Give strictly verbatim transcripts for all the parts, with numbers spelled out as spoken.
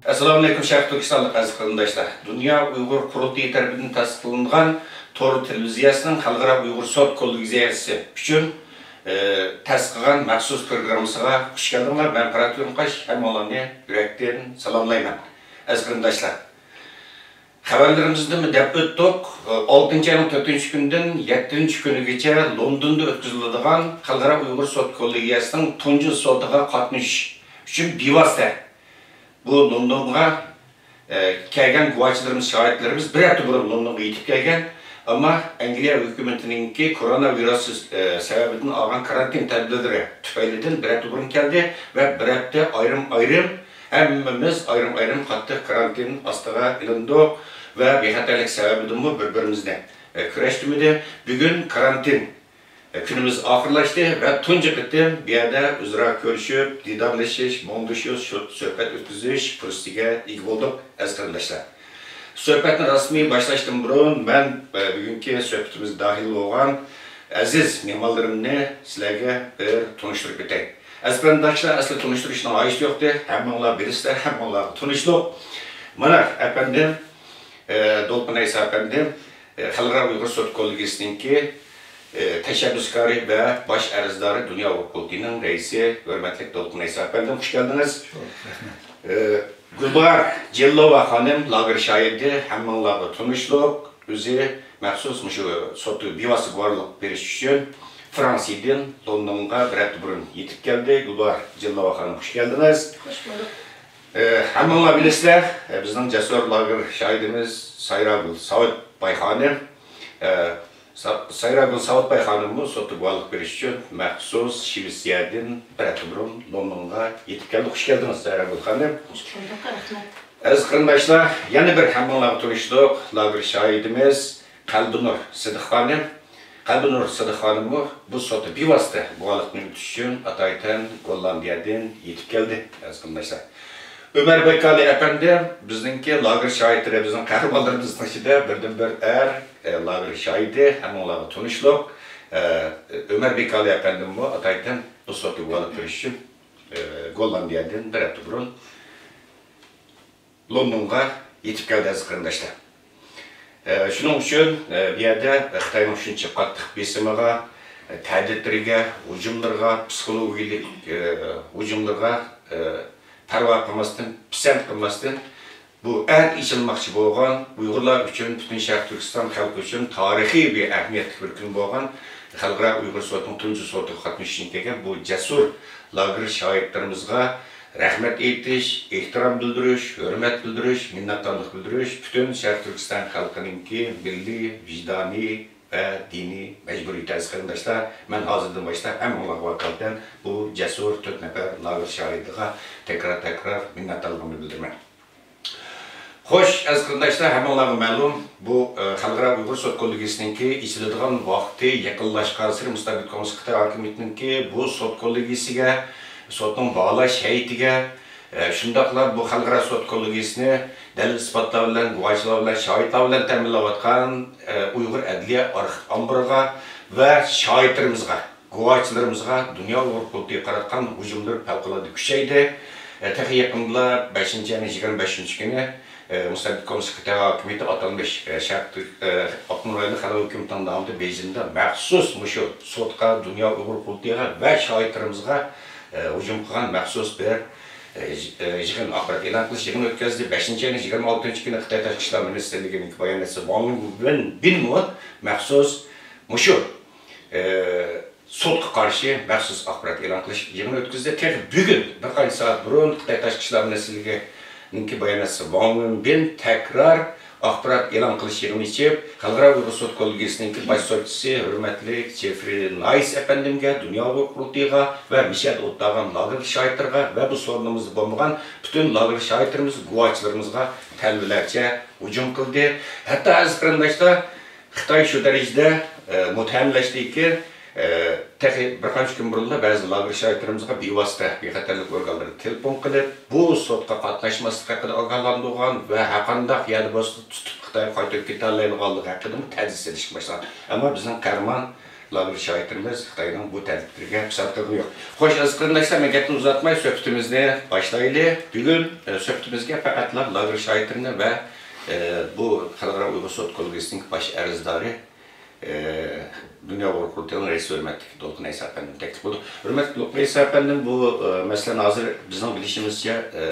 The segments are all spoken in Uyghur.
ئەسسالامۇئەلەيكۇم، شەرقىي تۈركىستانلىق ئەزىز قېرىنداشلار! دۇنيا ئۇيغۇر قۇرۇلتىيى تەرىپىدىن تەستىقلانغان تور تېلېۋىزىيەسىنىڭ خەلقئارا ئۇيغۇر سوت كوللېگىيەسى ئۈچۈن، ئى، تەسىس قىلغان مەخسۇس پروگراممىسىغا خۇش كەلدىڭلار. مەن پىرات قۇيۇنقاش، ھەممىڭلارنى يۈرەكتىن سالاملايمەن. ئەزىز قېرىنداشلار! خەۋەرلىرىمىزدىمۇ دەپ ئۆتتۇق. ئالتىنچى ئاينىڭ تۆتىنچى كۈنىدىن يەتتىنچى كۈنىگىچە لوندوندا ئۆتكۈزۈلىدىغان خەلقئارا ئۇيغۇر سوت كوللېگىيەسىنىڭ تۇنجى سوتىغا قاتنىشىش ئۈچۈن بىۋاسىتە بۇ لوندونغا، ئە، كەلگەن گۇۋاھچىلىرىمىز، شاھىتلىرىمىز بىر ھەپتە بۇرۇن لوندونغا يېتىپ كەلگەن. ئەمما ئەنگلىيە ھۆكۈمىتىنىڭكى كورونا ۋىرۇسى، ئە، سەۋەبىدىن ئالغان كارانتىن تەدبىرلىرى تۈپەيلىدىن بىر ھەپتە بۇرۇن كەلدى ۋە بىر ھەپتە ئايرىم-ئايرىم ھەممىمىز ئايرىم-ئايرىم قاتتىق كارانتىن ئاستىغا ئېلىندۇق ۋە بىخەتەرلىك سەۋەبىدىنمۇ بىر-بىرىمىزنى، ئە، كۆرۈشتۈرمىدى. بۈگۈن كارانتىن، ئە، كۈنىمىز ئاخىرلاشتى ۋە تۇنجى قېتىم بۇ يەردە ئۆزئارا كۆرۈشۈپ، دىدارلىشىش، مۇڭدىشىش، سۆ-، سۆھبەت ئۆتكۈزۈش پۇرسىتىگە ئىگە بولدۇق، ئەزىز قېرىنداشلار. سۆھبەتنى رەسمىي باشلاشتىن بۇرۇن مەن، ئە، بۈگۈنكى سۆھبىتىمىزگە داخىل بولغان ئەزىز مېھمانلىرىمنى سىلەرگە بىر تونۇشتۇرۇپ ئۆتەي. ئەزىز قېرىنداشلار، ئەسلى تونۇشتۇرۇشنىڭ ھاجىتى يوقتى. ھەممىڭلار بىلىسىلەر، ھەممىڭلارغا تونۇشلۇق. مانا ئەپەندىم، ئە، دولقۇن ئەيسا ئەپەندىم، ئە، خەلقئارا ئۇيغۇر سوت كوللېگىيەسىنىڭكى، ئە، تەشەببۇسكارى ۋە باش ئەرزدارى، دۇنيا ئۇيغۇر قۇرۇلتىيىنىڭ رەئىسى، ھۆرمەتلىك دولقۇن ئەيسا ئەپەندىم، خۇش كەلدىڭىز. ئە، گۈلباھار جېلىلوۋا خانىم، لاگېر شاھىتى، ھەممىڭلارغا تونۇشلۇق. ئۆزى مەخسۇس مۇشۇ سوتتا بىۋاسىتە گۇۋاھلىق بېرىش ئۈچۈن فرانسىيەدىن لوندونغا بىر ھەپتە بۇرۇن يېتىپ كەلدى. گۈلباھار جېلىلوۋا خانىم، خۇش كەلدىڭىز. خوش بولدۇق. ئە، ھەممىڭلار بىلىسىلەر، ئە، بىزنىڭ جەسۇر لاگېر شاھىتىمىز سايراگۈل ساۋۇتباي خانىم، ئە، سا-، سايراگۈل ساۋۇتباي خانىممۇ سوتتا گۇۋاھلىق بېرىش ئۈچۈن مەخسۇس شىۋېتسىيەدىن بىر ھەپتە بۇرۇن لوندونغا يېتىپ كەلدى. خۇش كەلدىڭىز، سايراگۈل خانىم. خوش بولدۇق، رەھمەت. ئەزىز قېرىنداشلار، يەنە بىر ھەممىڭلارغا تونۇشلۇق لاگېر شاھىتىمىز قەلبىنۇر سىدىق خانىم. قەلبىنۇر سىدىق خانىممۇ بۇ سوتتا بىۋاسىتە گۇۋاھلىقنى ئۆتۈش ئۈچۈن ئاتايتەن گوللاندىيەدىن يېتىپ كەلدى، ئەزىز قېرىنداشلار. ئۆمەر بېكالى ئەپەندىم، بىزنىڭكى لاگېر شاھىتلىرى، بىزنىڭ قەھرىمانلىرىمىزنىڭ ئىچىدە بىردىنبىر ئەر، ئە، لاگېر شاھىتى، ھەممىڭلارغا تونۇشلۇق. ئە، ئۆمەر بېكالى ئەپەندىممۇ ئاتايتەن بۇ سوتتا گۇۋاھلىق بېرىش ئۈچۈن، ئە، گوللاندىيەدىن بىر ھەپتە بۇرۇن لوندونغا يېتىپ كەلدى، ئەزىز قېرىنداشلار. ئە، شۇنىڭ ئۈچۈن، ئە، بۇ يەردە خىتاينىڭ شۇنچە قاتتىق بېسىمىغا، ئە، تەھدىتلىرىگە، ھۇجۇملىرىغا، پسىخولوگىيەلىك، ئە، ھۇجۇملىرىغا، ئە، پەرۋا قىلماستىن، پىسەنت قىلماستىن، بۇ ئەتە ئېچىلماقچى بولغان ئۇيغۇرلار ئۈچۈن، پۈتۈن شەرقىي تۈركىستان خەلقى ئۈچۈن تارىخىي بىر ئەھمىيەتلىك بىر كۈن بولغان خەلقئارا ئۇيغۇر سوتىنىڭ تۇنجى سوتىغا قاتنىشىش ئۈچۈن كەلگەن بۇ جەسۇر لاگېر شاھىتلىرىمىزغا رەھمەت ئېيتىش، ئېھتىرام بىلدۈرۈش، ھۆرمەت بىلدۈرۈش، مىننەتدارلىق بىلدۈرۈش پۈتۈن شەرقىي تۈركىستان خەلقىنىڭكى مىللىي، ۋىجدانىي ۋە دىنىي مەجبۇرىيىتى، ئەزىز قېرىنداشلار. مەن ھازىردىن باشلاپ ھەممىڭلارغا ۋاكالىتەن بۇ جەسۇر تۆت نەپەر لاگېر شاھىتىغا تەكرار-تەكرار مىننەتدارلىقىمنى بىلدۈرىمەن. خوش، ئەزىز قېرىنداشلار، ھەممىڭلارغا مەلۇم، بۇ، ئە، خەلقئارا ئۇيغۇر سوت كوللېگىيىسىنىڭكى ئېچىلىدىغان ۋاقتى يېقىنلاشقانسېرى مۇستەبىت كوممۇنىست خىتاي ھاكىمىيىتىنىڭكى بۇ سوت كوللېگىيىسىگە، سوتنىڭ باھالاش ھەيئىتىگە، ئە، شۇنداقلا بۇ خەلقئارا سوت كوللېگىيىسىنى دەلىل-ئىسپاتلار بىلەن، گۇۋاھچىلار بىلەن، شاھىتلار بىلەن تەمىنلەۋاتقان، ئە، ئۇيغۇر ئەدلىيە ئارخىپ ئامبىرىغا ۋە شاھىتلىرىمىزغا، گۇۋاھچىلىرىمىزغا، دۇنيا ئۇيغۇر قۇرۇلتىيىغا قاراتقان ھۇجۇملىرى پەۋقۇلئاددە كۈچەيدى. ئە، تېخى يېقىندا بەشىنچى ئاينىڭ يىگىرمە بەشىنچى كۈنى، ئە، مۇستەبىت كوممۇنىست خىتاي ھاكىمىيىتى ئاتالمىش، ئە، شەرقىي، ئە، ئاپتونوم رايونلۇق خەلق ھۆكۈمىتىنىڭ نامىدا بېيجىڭدا مەخسۇس مۇشۇ سوتقا، دۇنيا ئۇيغۇر قۇرۇلتىيىغا ۋە شاھىتلىرىمىزغا، ئە، ھۇجۇم قىلغان مەخسۇس بىر، ئە، يىغ-، ئە، يىغىن ئاخبارات ئېلان قىلىش يىغىنى ئۆتكۈزدى. بەشىنچى ئاينىڭ يىگىرمە ئالتىنچى كۈنى خىتاي تاشقى ئىشلار مىنىستىرلىكىنىڭ باياناتچىسى ۋاڭ ۋېنبىنمۇ مەخسۇس مۇشۇ، ئە، سوتقا قارشى مەخسۇس ئاخبارات ئېلان قىلىش يىغىنى ئۆتكۈزدى. تېخى بۈگۈن بىر قانچە سائەت بۇرۇن خىتاي تاشقى ئىشلار مىنىستىرلىكىنىڭكى باياناتچىسى ۋاڭ ۋېنبىن تەكرار ئاخبارات ئېلان قىلىش يىغىنى ئېچىپ، خەلقئارا ئۇيغۇر سوت كوللېگىيىسىنىڭكى باش سوتچىسى ھۆرمەتلىك جېفرى نايس ئەپەندىمگە، دۇنيا ئۇيغۇر قۇرۇلتىيىغا ۋە مىشەدە ئولتۇرغان لاگېر شاھىتلىرىغا ۋە بۇ سورۇنىمىزدا بولمىغان پۈتۈن لاگېر شاھىتلىرىمىز، گۇۋاھچىلىرىمىزغا تەلۋىلەرچە ھۇجۇم قىلدى. ھەتتا ئەزىز قېرىنداشلار، خىتاي شۇ دەرىجىدە، ئە، مۇتتەھەملەشتىكى، ئە، تېخى بىر قانچە كۈن بۇرۇنلا بەزى لاگېر شاھىتلىرىمىزغا بىۋاسىتە بىخەتەرلىك ئورگانلىرىغا تېلېفون قىلىپ، بۇ سوتقا قاتناشماسلىق ھەققىدە ئاگاھلاندۇرغان ۋە ھەرقانداق يەردە بولسا تۇتۇپ خىتايغا قايتۇرۇپ كېتەلەيدىغانلىقى ھەققىدىمۇ تەھدىت سېلىشقا باشلىغان. ئەمما بىزنىڭ قەھرىمان لاگېر شاھىتلىرىمىز خىتاينىڭ بۇ تەلىپلىرىگە پىسەنت قىلغىنى يوق. خوش، ئەزىز قېرىنداشلار، مەن گەپنى ئۇزارتماي سۆھبىتىمىزنى باشلايلى. بۈگۈن، ئە، سۆھبىتىمىزگە پەقەتلا لاگېر شاھىتلىرىنى ۋە، ئە، بۇ خەلقئارا ئۇيغۇر سوت كوللېگىيىسىنىڭ باش ئەرزدارى، ئە، دۇنيا ئۇيغۇر قۇرۇلتىيىنىڭ رەئىسى ھۆرمەتلىك دولقۇن ئەيسا ئەپەندىنى تەكلىپ قىلدۇق. ھۆرمەتلىك دولقۇن ئەيسا ئەپەندىم، بۇ، ئە، مەسىلەن، ھازىر بىزنىڭ بىلىشىمىزچە، ئە،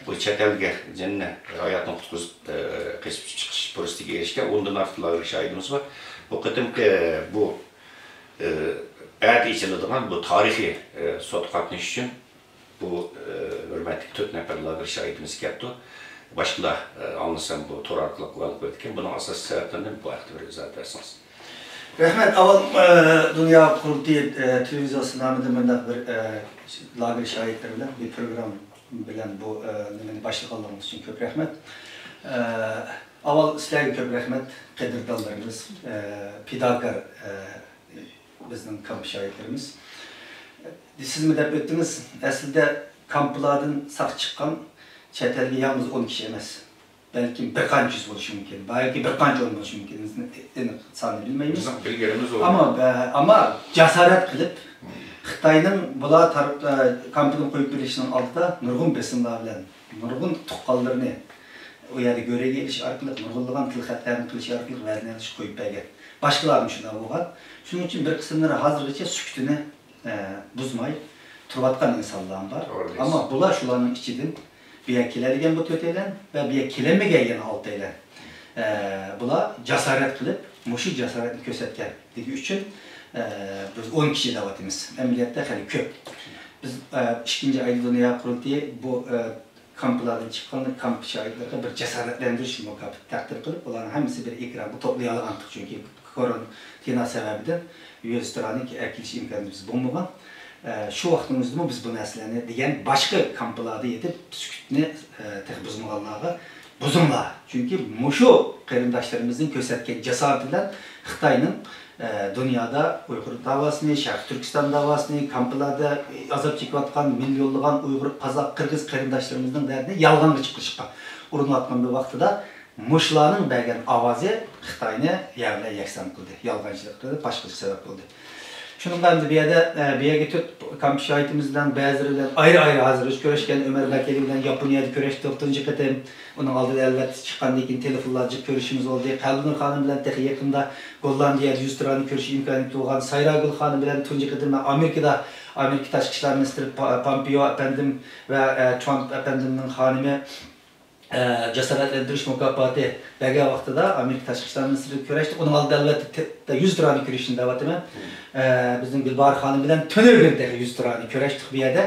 بۇ چەت ئەلگە جېنىنى، ھاياتىنى قۇتقۇزۇپ، ئە، قېچىپ چىقىش پۇرسىتىگە ئېرىشكەن ئوندىن ئارتۇق لاگېر شاھىتىمىز بار. بۇ قېتىمقى بۇ ئە، ئەتە ئېچىلىدىغان بۇ تارىخىي، ئە، سوتقا قاتنىشىش ئۈچۈن بۇ، ئە، ھۆرمەتلىك تۆت نەپەر لاگېر شاھىتىمىز كەپتۇ. باشقىلار، ئە، ئاڭلىسام بۇ تور ئارقىلىق گۇۋاھلىق بېرىدىكەن. بۇنىڭ ئاساسىي سەۋەبلىرىنى بۇ ھەقتە بىر ئىزاھات بەرسىڭىز. رەھمەت. ئاۋۋال، ئە، دۇنيا قۇرۇلتىيى، ئە، تېلېۋىزىيەسى نامىدىن مۇنداق بىر، ئە، لاگېر شاھىتلىرى بىلەن بىر پروگرامما بىلەن بۇ، ئە، نېمىنى باشلىغانلىقىڭىز ئۈچۈن كۆپ رەھمەت. ئە، ئاۋۋال سىلەرگە كۆپ رەھمەت، قەدىردانلىرىمىز، ئە، پىداكار، ئە، بىزنىڭ كامپ شاھىتلىرىمىز. سىزمۇ دەپ ئۆتتىڭىز، ئەسلىدە كامپلاردىن ساق چىققان چەت ئەلگە يالغۇز ئون كىشى ئەمەس، بەلكىم بىر قانچە يۈز بولۇشى مۇمكىن، بەلكى بىر قانچە ئون بولۇشى مۇمكىن. بىز ئېنىق ساننى بىلمەيمىز. بىزنىڭ بىلگىنىمىز ئۇ. ئەمما، ئەمما جاسارەت قىلىپ، خىتاينىڭ بۇلار تار-، كامپىدىن قويۇپ بېرىشنىڭ ئالدىدا نۇرغۇن بېسىملار بىلەن نۇرغۇن تۇغقانلىرىنى ئۇ يەردە گۆرۈگە ئېلىش ئارقىلىق، نۇرغۇنلىغان تىل خەتلەرنى قىلىش ئارقىلىق ۋەدىنى ئېلىش قويۇپ بەرگەن. باشقىلارمۇ شۇنداق بولغان. شۇنىڭ ئۈچۈن بىر قىسىملىرى ھازىرغىچە سۈكۈتىنى، ئە، بۇزماي تۇرۇۋاتقان ئىنسانلارمۇ بار. توغرا دەيسىز. ئەمما بۇلار شۇلارنىڭ ئىچىدىن بۇ يەرگە كېلەلىگەن بۇ تۆتەيلەن ۋە بۇ يەرگە كېلەلمىگەن يەنە ئالتەيلەن. ئە، بۇلار جاسارەت قىلىپ، مۇشۇ جاسارەتنى كۆرسەتكەنلىكى ئۈچۈن، ئە، بىز ئون كىشى دەۋاتىمىز. ئەمەلىيەتتە خېلى كۆپ. بىز، ئە، ئىككىنچى ئايدا دۇنيا قۇرۇلتىيى بۇ، ئە، كامپلاردىن چىققان كامپ شاھىتلىرىغا بىر جاسارەتلەندۈرۈش مۇكاپاتى تەقدىم قىلىپ، ئۇلارنىڭ ھەممىسى بىر ئېكرانغا توپلىيالىغانتۇق، چۈنكى كورونا سەۋەبىدىن ۋىرۇس تۇرانى ئەكېلىش ئىمكانىيىتىمىز بولمىغان. ئە، شۇ ۋاقىتنىڭ ئۆزىدىمۇ بىز بۇ نەرسىلەرنى دېگەن باشقا كامپلاردا يېتىپ سۈكۈتنى، ئە، تېخى بۇزمىغانلارغا بۇزۇڭلار. چۈنكى مۇشۇ قېرىنداشلىرىمىزنىڭ كۆرسەتكەن جاسارىتى بىلەن خىتاينىڭ ئە، دۇنيادا ئۇيغۇر داۋاسىنى، شەرقىي تۈركىستان داۋاسىنى، كامپلاردا ئازاب چېكىۋاتقان مىليونلىغان ئۇيغۇر، قازاق، قىرغىز قېرىنداشلىرىمىزنىڭ دەردىنى يالغانغا چىقىرىشقا ئۇرۇنۇۋاتقان بىر ۋاقتىدا، مۇشۇلارنىڭ بەرگەن ئاۋازى خىتاينى يەر بىلەن يەكسان قىلدى، يالغانچىلىق قىلدى، پاشقىلىق سەۋەب بولدى. شۇنىڭغا ئەمدى بۇ يەردە، ئە، بۇ يەرگە تۆت كامپ شاھىتىمىز بىلەن بەزىلىرى بىلەن ئايرى-ئايرى ھازىر كۆرۈشكەن، ئۆمەر باكىلى بىلەن ياپونىيەدە كۆرۈشتۇق تۇنجى قېتىم. ئۇنىڭ ئالدىدا ئەلۋەتتە چىققاندىن كېيىن تېلېفونلار جىق كۆرۈشۈمىز بولدى. قەلبىنۇر خانىم بىلەن تېخى يېقىندا گوللاندىيەدە يۈزتۇرانە كۆرۈش ئىمكانىيىتى بولغان. سايراگۈل خانىم بىلەن تۇنجى قېتىم مەن ئامېرىكىدا، ئامېرىكا تاشقى ئىشلار مىنىستىرى پا-، پامپېئو ئەپەندىم ۋە، ئە، ترامپ ئەپەندىمنىڭ خانىمى، ئە، جاسارەتلەندۈرۈش مۇكاپاتى بەرگەن ۋاقتىدا ئامېرىكا تاشقى ئىشلار مىنىستىرى كۆرۈشتۇق. ئۇنىڭ ئالدىدا ئەلۋەتتە تە-، تە-، يۈزتۇرانە كۆرۈشنى دەۋاتىمەن. ئە، بىزنىڭ گۈلباھار خانىم بىلەن تۈنۈگۈن تېخى يۈزتۇرانە كۆرۈشتۇق بۇ يەردە.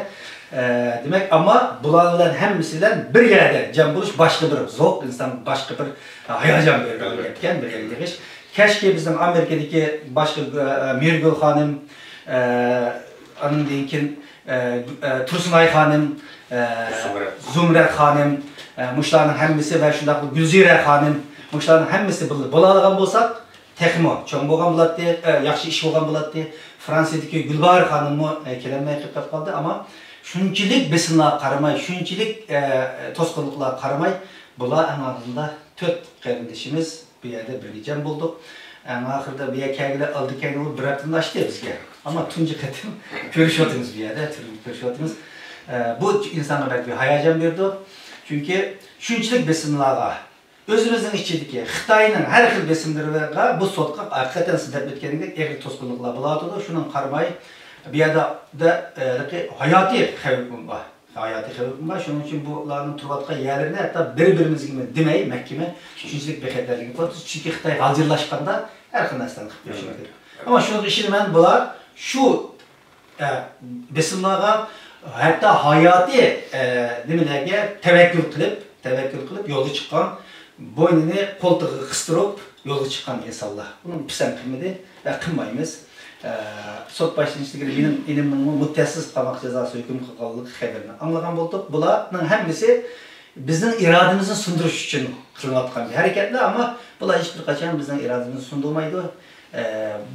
ئە، دېمەك، ئەمما بۇلار بىلەن ھەممىسى بىلەن بىر يەردە جەم بولۇش باشقا بىر زوق، ئىنسان باشقا بىر، ئە، ھاياجان بېرىدىغان گەپكەن، بىر يەرگە يىغىش. كەچكى بىزنىڭ ئامېرىكىدىكى باشقا، ئە، مىرگۈل خانىم، ئە، ئاندىن كېيىن، ئە، ئە، تۇرسۇنئاي خانىم، ئە، زۇمرەت. زۇمرەت خانىم، ئە، مۇشۇلارنىڭ ھەممىسى ۋە شۇنداقلا گۈلزىرە خانىم، مۇشۇلارنىڭ ھەممىسى بىللە بولالىغان بولساق، تېخىمۇ چوڭ بولغان بولاتتى، ئە، ياخشى ئىش بولغان بولاتتى. فرانسىيەدىكى گۈلباھار خانىممۇ، ئە، كېلەلمەي قېلىپ قالدى، ئەمما شۇنچىلىك بېسىملارغا قارىماي، شۇنچىلىك، ئە، توسقۇنلۇقلارغا قارىماي، بۇلار ئەڭ ئاخىرىدا تۆت قېرىندىشىمىز بۇ يەردە بىرگە جەم بولدۇق. ئەڭ ئاخىرىدا بۇ يەرگە كەلگىلى ئالدى كەينى بولۇپ بىر ھەپتىنى ئاشتى بىزگە. ئەمما تۇنجى قېتىم كۆرۈشۈۋاتىمىز بۇ يەردە، تۈرمىدە كۆرۈشۈۋاتىمىز. ئە، بۇ ئىنسانغا بەك بىر ھاياجان بېرىدۇ. چۈنكى شۇنچىلىك بېسىملارغا، ئۆزىمىزنىڭ ئىچىدىكى خىتاينىڭ ھەر خىل بېسىملىرىغا بۇ سوتقا ھەقىقەتەن سىز دەپ ئۆتكەندەك ئېغىر توسقۇنلۇقلار بولۇۋاتىدۇ. شۇنىڭغا قارىماي، بۇ يەردە، دە-، ئە، ھاياتىي خەۋپمۇ بار. ھاياتىي خەۋپمۇ بار. شۇنىڭ ئۈچۈن بۇلارنىڭ تۇرۇۋاتقان يەرلىرىنى ھەتتا بىر-بىرىمىزگىمۇ دېمەي، مەھكىمە شۇنچىلىك بىخەتەرلىكنى قويۇپتۇ. چۈنكى خىتاي غالجىرلاشقاندا ھەر خىل نەرسىلەرنى قىلىپ بېرىشى مۇمكىن. ئەمما شۇنىڭغا ئىشىنىمەن، بۇلار شۇ، ئە، بېسىملارغا ھەتتا ھاياتىي، ئە، نېمىلەرگە تەۋەككۈل قىلىپ، تەۋەككۈل قىلىپ يولغا چىققان، بوينىنى قولتۇقىغا قىستۇرۇپ يولغا چىققان ئىنسانلار. بۇنى پىسەنت قىلمىدى ۋە قىلمايمىز. ئە، سوت باشلىنىشتىن كېيىن مېنىڭ ئىنىمنىڭمۇ مۇددەتسىز قاماق جازاسى ھۆكۈم قىلغانلىقى خەۋىرىنى ئاڭلىغان بولدۇق. بۇلارنىڭ ھەممىسى بىزنىڭ ئىرادىمىزنى سۇندۇرۇش ئۈچۈن قىلىنىۋاتقان بىر ھەرىكەتلەر، ئەمما بۇلار ھېچبىر قاچان بىزنىڭ ئىرادىمىزنى سۇندۇرمايدۇ. ئە،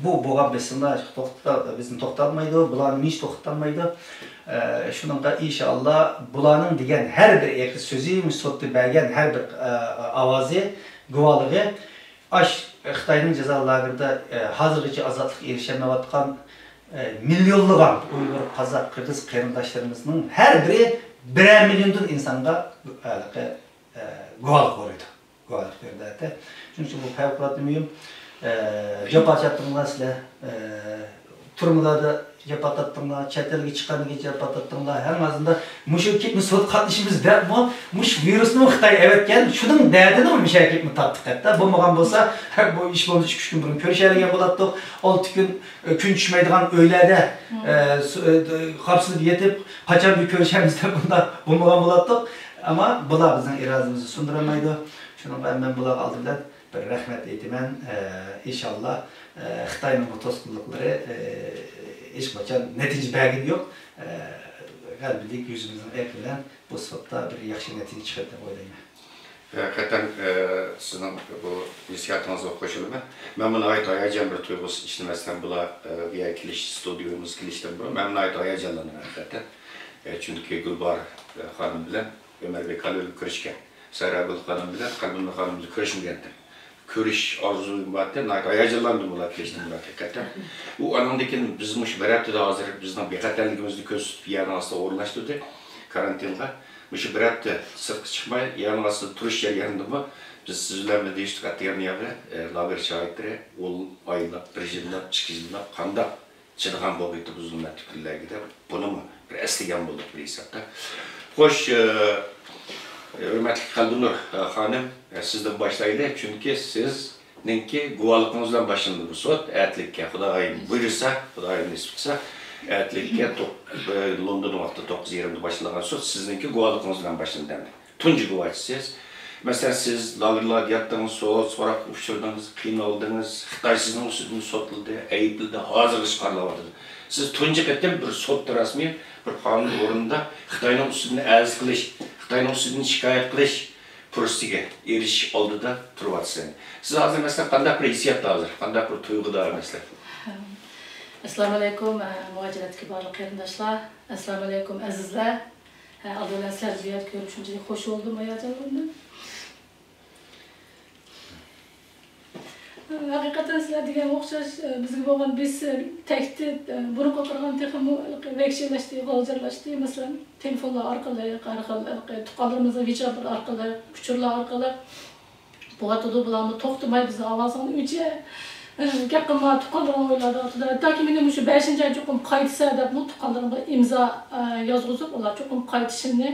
بۇ بولغان بېسىملار توختا-، بىزنى توختاتمايدۇ، بۇلارنى ھېچ توختاتمايدۇ. ئە، شۇنىڭغا ئىنشائاللا بۇلارنىڭ دېگەن ھەر بىر ئېغىز سۆزى، مۇشۇ سوتتا بەرگەن ھەر بىر، ئە، ئاۋازى، گۇۋاھلىقى ئاش خىتاينىڭ جازا لاگېرىدا، ئە، ھازىرغىچە ئازادلىققا ئېرىشەلمەيۋاتقان، ئە، مىليونلىغان ئۇيغۇر، قازاق، قىرغىز قېرىنداشلىرىمىزنىڭ ھەر بىرى بىرەر مىليوندىن ئىنسانغا ھېلىقى، ئە، گۇۋاھلىق بېرىدۇ. گۇۋاھلىق بېرىدۇ. شۇنىڭ ئۈچۈن بۇ پەۋقۇلئاددە مۇھىم. ئە، جاپا چەكتىڭلار سىلەر. ئە، تۈرمىلەردە جاپا تارتتىڭلار، چەت ئەلگە چىققاندىن كېيىن جاپا تارتتىڭلار. ھەم ئارىسىدا مۇشۇ كېپنى سوت قاتنىشىمىز دەپمۇ، مۇشۇ ۋىرۇسنىمۇ خىتاي ئەۋەتكەن، شۇنىڭ دەردىنىمۇ مۇشۇ كېپنى تارتتۇق ھەتتا. بولمىغان بولسا، بۇ ئىش بولمىسا ئىككى ئۈچ كۈن بۇرۇن كۆرۈشەلىگەن بولاتتۇق. ئالتە كۈن، ئە، كۈن چۈشمەيدىغان ئۆيلەردە، ئە، سۇ-، ئە، قاپسىلىپ يېتىپ، قاچان بىر كۆرۈشەرمىز دەپ بۇنداق بولمىغان بولاتتۇق. ئەمما بۇلار بىزنىڭ ئىرادىمىزنى سۇندۇرالمايدۇ. شۇنىڭغا مەن بۇلارغا ئالدى بىلەن بىر رەھمەت ئېيتىمەن. ئە، ئىنشاللا، ئە، خىتاينىڭ بۇ توسقۇنلۇقلىرى، ئە، ھېچقاچان نەتىجە بەرگىنى يوق. ئە، غەلىبىلىك يۈزىمىزنىڭ ئېقى بىلەن بۇ سوتتا بىر ياخشى نەتىجە چىقىدۇ دەپ ئويلايمەن. ھەقىقەتەن، ئە، سىزنىڭ بۇ نەسىھەتىڭىزگە قوشۇلىمەن. مەنمۇ ناھايىتى ھاياجان بىر تۇيغۇسى ئىچىدە، مەسىلەن، بۇلار، ئە، بۇ يەرگە كېلىش، ستۇدىيەمىزگە كېلىشتىن بۇرۇن مەنمۇ ناھايىتى ھاياجانلاندىم ھەقىقەتەن. ئە، چۈنكى گۈلباھار، ئە، خانىم بىلەن ئۆمەر بېكالى كۆرۈشكەن. سەھراگۈل خانىم بىلەن قەلبىنۇر خانىم بىلەن كۆرۈشمىگەنتىم. كۆرۈش ئارزۇيۇم بار ئىدى. ناھايىتى ھاياجانلاندىم ئۇلار كېلىشتىن بۇرۇن ھەقىقەتەن. ئۇ ئانىڭدىن كېيىن بىز مۇشۇ بىر ھەپتىدە ھازىر بىزنىڭ بىخەتەرلىكىمىزنى كۆرسىتىپ يەرنىڭ ئاستىغا ئورۇنلاشتۇردى. كارانتىنغا. مۇشۇ بىر ھەپتە سىرتقا چىقماي، يەرنىڭ ئاستىدا تۇرۇش جەريانىدىمۇ بىز سىز بىلەن بىللە دېيىشتۇق، ئەتىگەن ياغى، ئە، لاگېر شاھىتلىرى ئون ئايلاپ، بىر يىللاپ، ئىككى يىللاپ قانداق چىدىغان بولغىيتتى بۇ زۇلمەتلىك كۈنلەرگە دەپ، بۇنىمۇ بىر ئەسلىگەن بولدۇق بىر ھېسابتا. خوش، ئە، ھۆرمەتلىك قەلبىنۇر، ئە، خانىم، ئە، سىزدىن باشلايلى، چۈنكى سىزنىڭكى گۇۋاھلىقىڭىز بىلەن باشلىنىدۇ بۇ سوت. ئەتىلىككە خۇدايىم بۇيرۇسا، خۇدايىم نېسىپ قىلسا، ئەتىلىككە توق-، ئە، لوندون ۋاقتى توققۇز يېرىمدە باشلانغان سوت سىزنىڭكى گۇۋاھلىقىڭىز بىلەن باشلىنىدۇ ئەمدى. تۇنجى گۇۋاھچىسىز. مەسىلەن، سىز لاگېرلاردا ياتتىڭىز، سوئال سوراق ئۇچرىدىڭىز، قىينالدىڭىز، خىتاي سىزنىڭ ئۈستىدىن سوتلىدى، ئەيىبلىدى، ھازىرغىچە قارىلاۋاتىدۇ. سىز تۇنجى قېتىم بىر سوتتا رەسمىي بىر قانۇن ئورنىدا خىتاينىڭ ئۈستىدىن ئەرز قىلىش، خىتاينىڭ ئۈستىدىن شىكايەت قىلىش پۇرسىتىگە ئېرىشىش ئالدىدا تۇرۇۋاتىسىز. سىز ھازىر، مەسىلەن، قانداق بىر ھېسسىياتتا ھازىر؟ قانداق بىر تۇيغۇدا، مەسىلەن؟ ئەسسالامۇئەلەيكۇم، مۇھاجىرەتتىكى بارلىق قېرىنداشلار. ئەسسالامۇئەلەيكۇم، ئەزىزلەر. ھە، ئالدى بىلەن سىلەرنى بۇ يەردە كۆرۈپ شۇنچىلىك خوش بولدۇم، ھاياجانلاندىم. ھەقىقەتەن سىلەر دېگەنگە ئوخشاش، بىزگە بولغان بېسىم، تەھدىت، بۇرۇنقىغا قارىغاندا تېخىمۇ ھېلىقى ۋەھشىيلەشتى، غالجىرلاشتى. مەسىلەن، تېلېفونلار ئارقىلىق، ھەر خىل ھېلىقى تۇغقانلىرىمىزنىڭ ۋىچاتلىرى ئارقىلىق، ئۇچۇرلار ئارقىلىق بولۇۋاتىدۇ، بۇلارمۇ توختىماي بىزنىڭ ئاۋازىڭنى ئۆچۈر، گەپ قىلما، تۇغقانلىرىڭ ئويلاۋاتىدۇ. ھەتتاكى مېنى مۇشۇ بەشىنچى ئايدا چوقۇم قايتىسەن دەپمۇ تۇغقانلىرىمغا ئىمزا، ئە، يازغۇزۇپ، ئۇلار چوقۇم قايتىشىنى،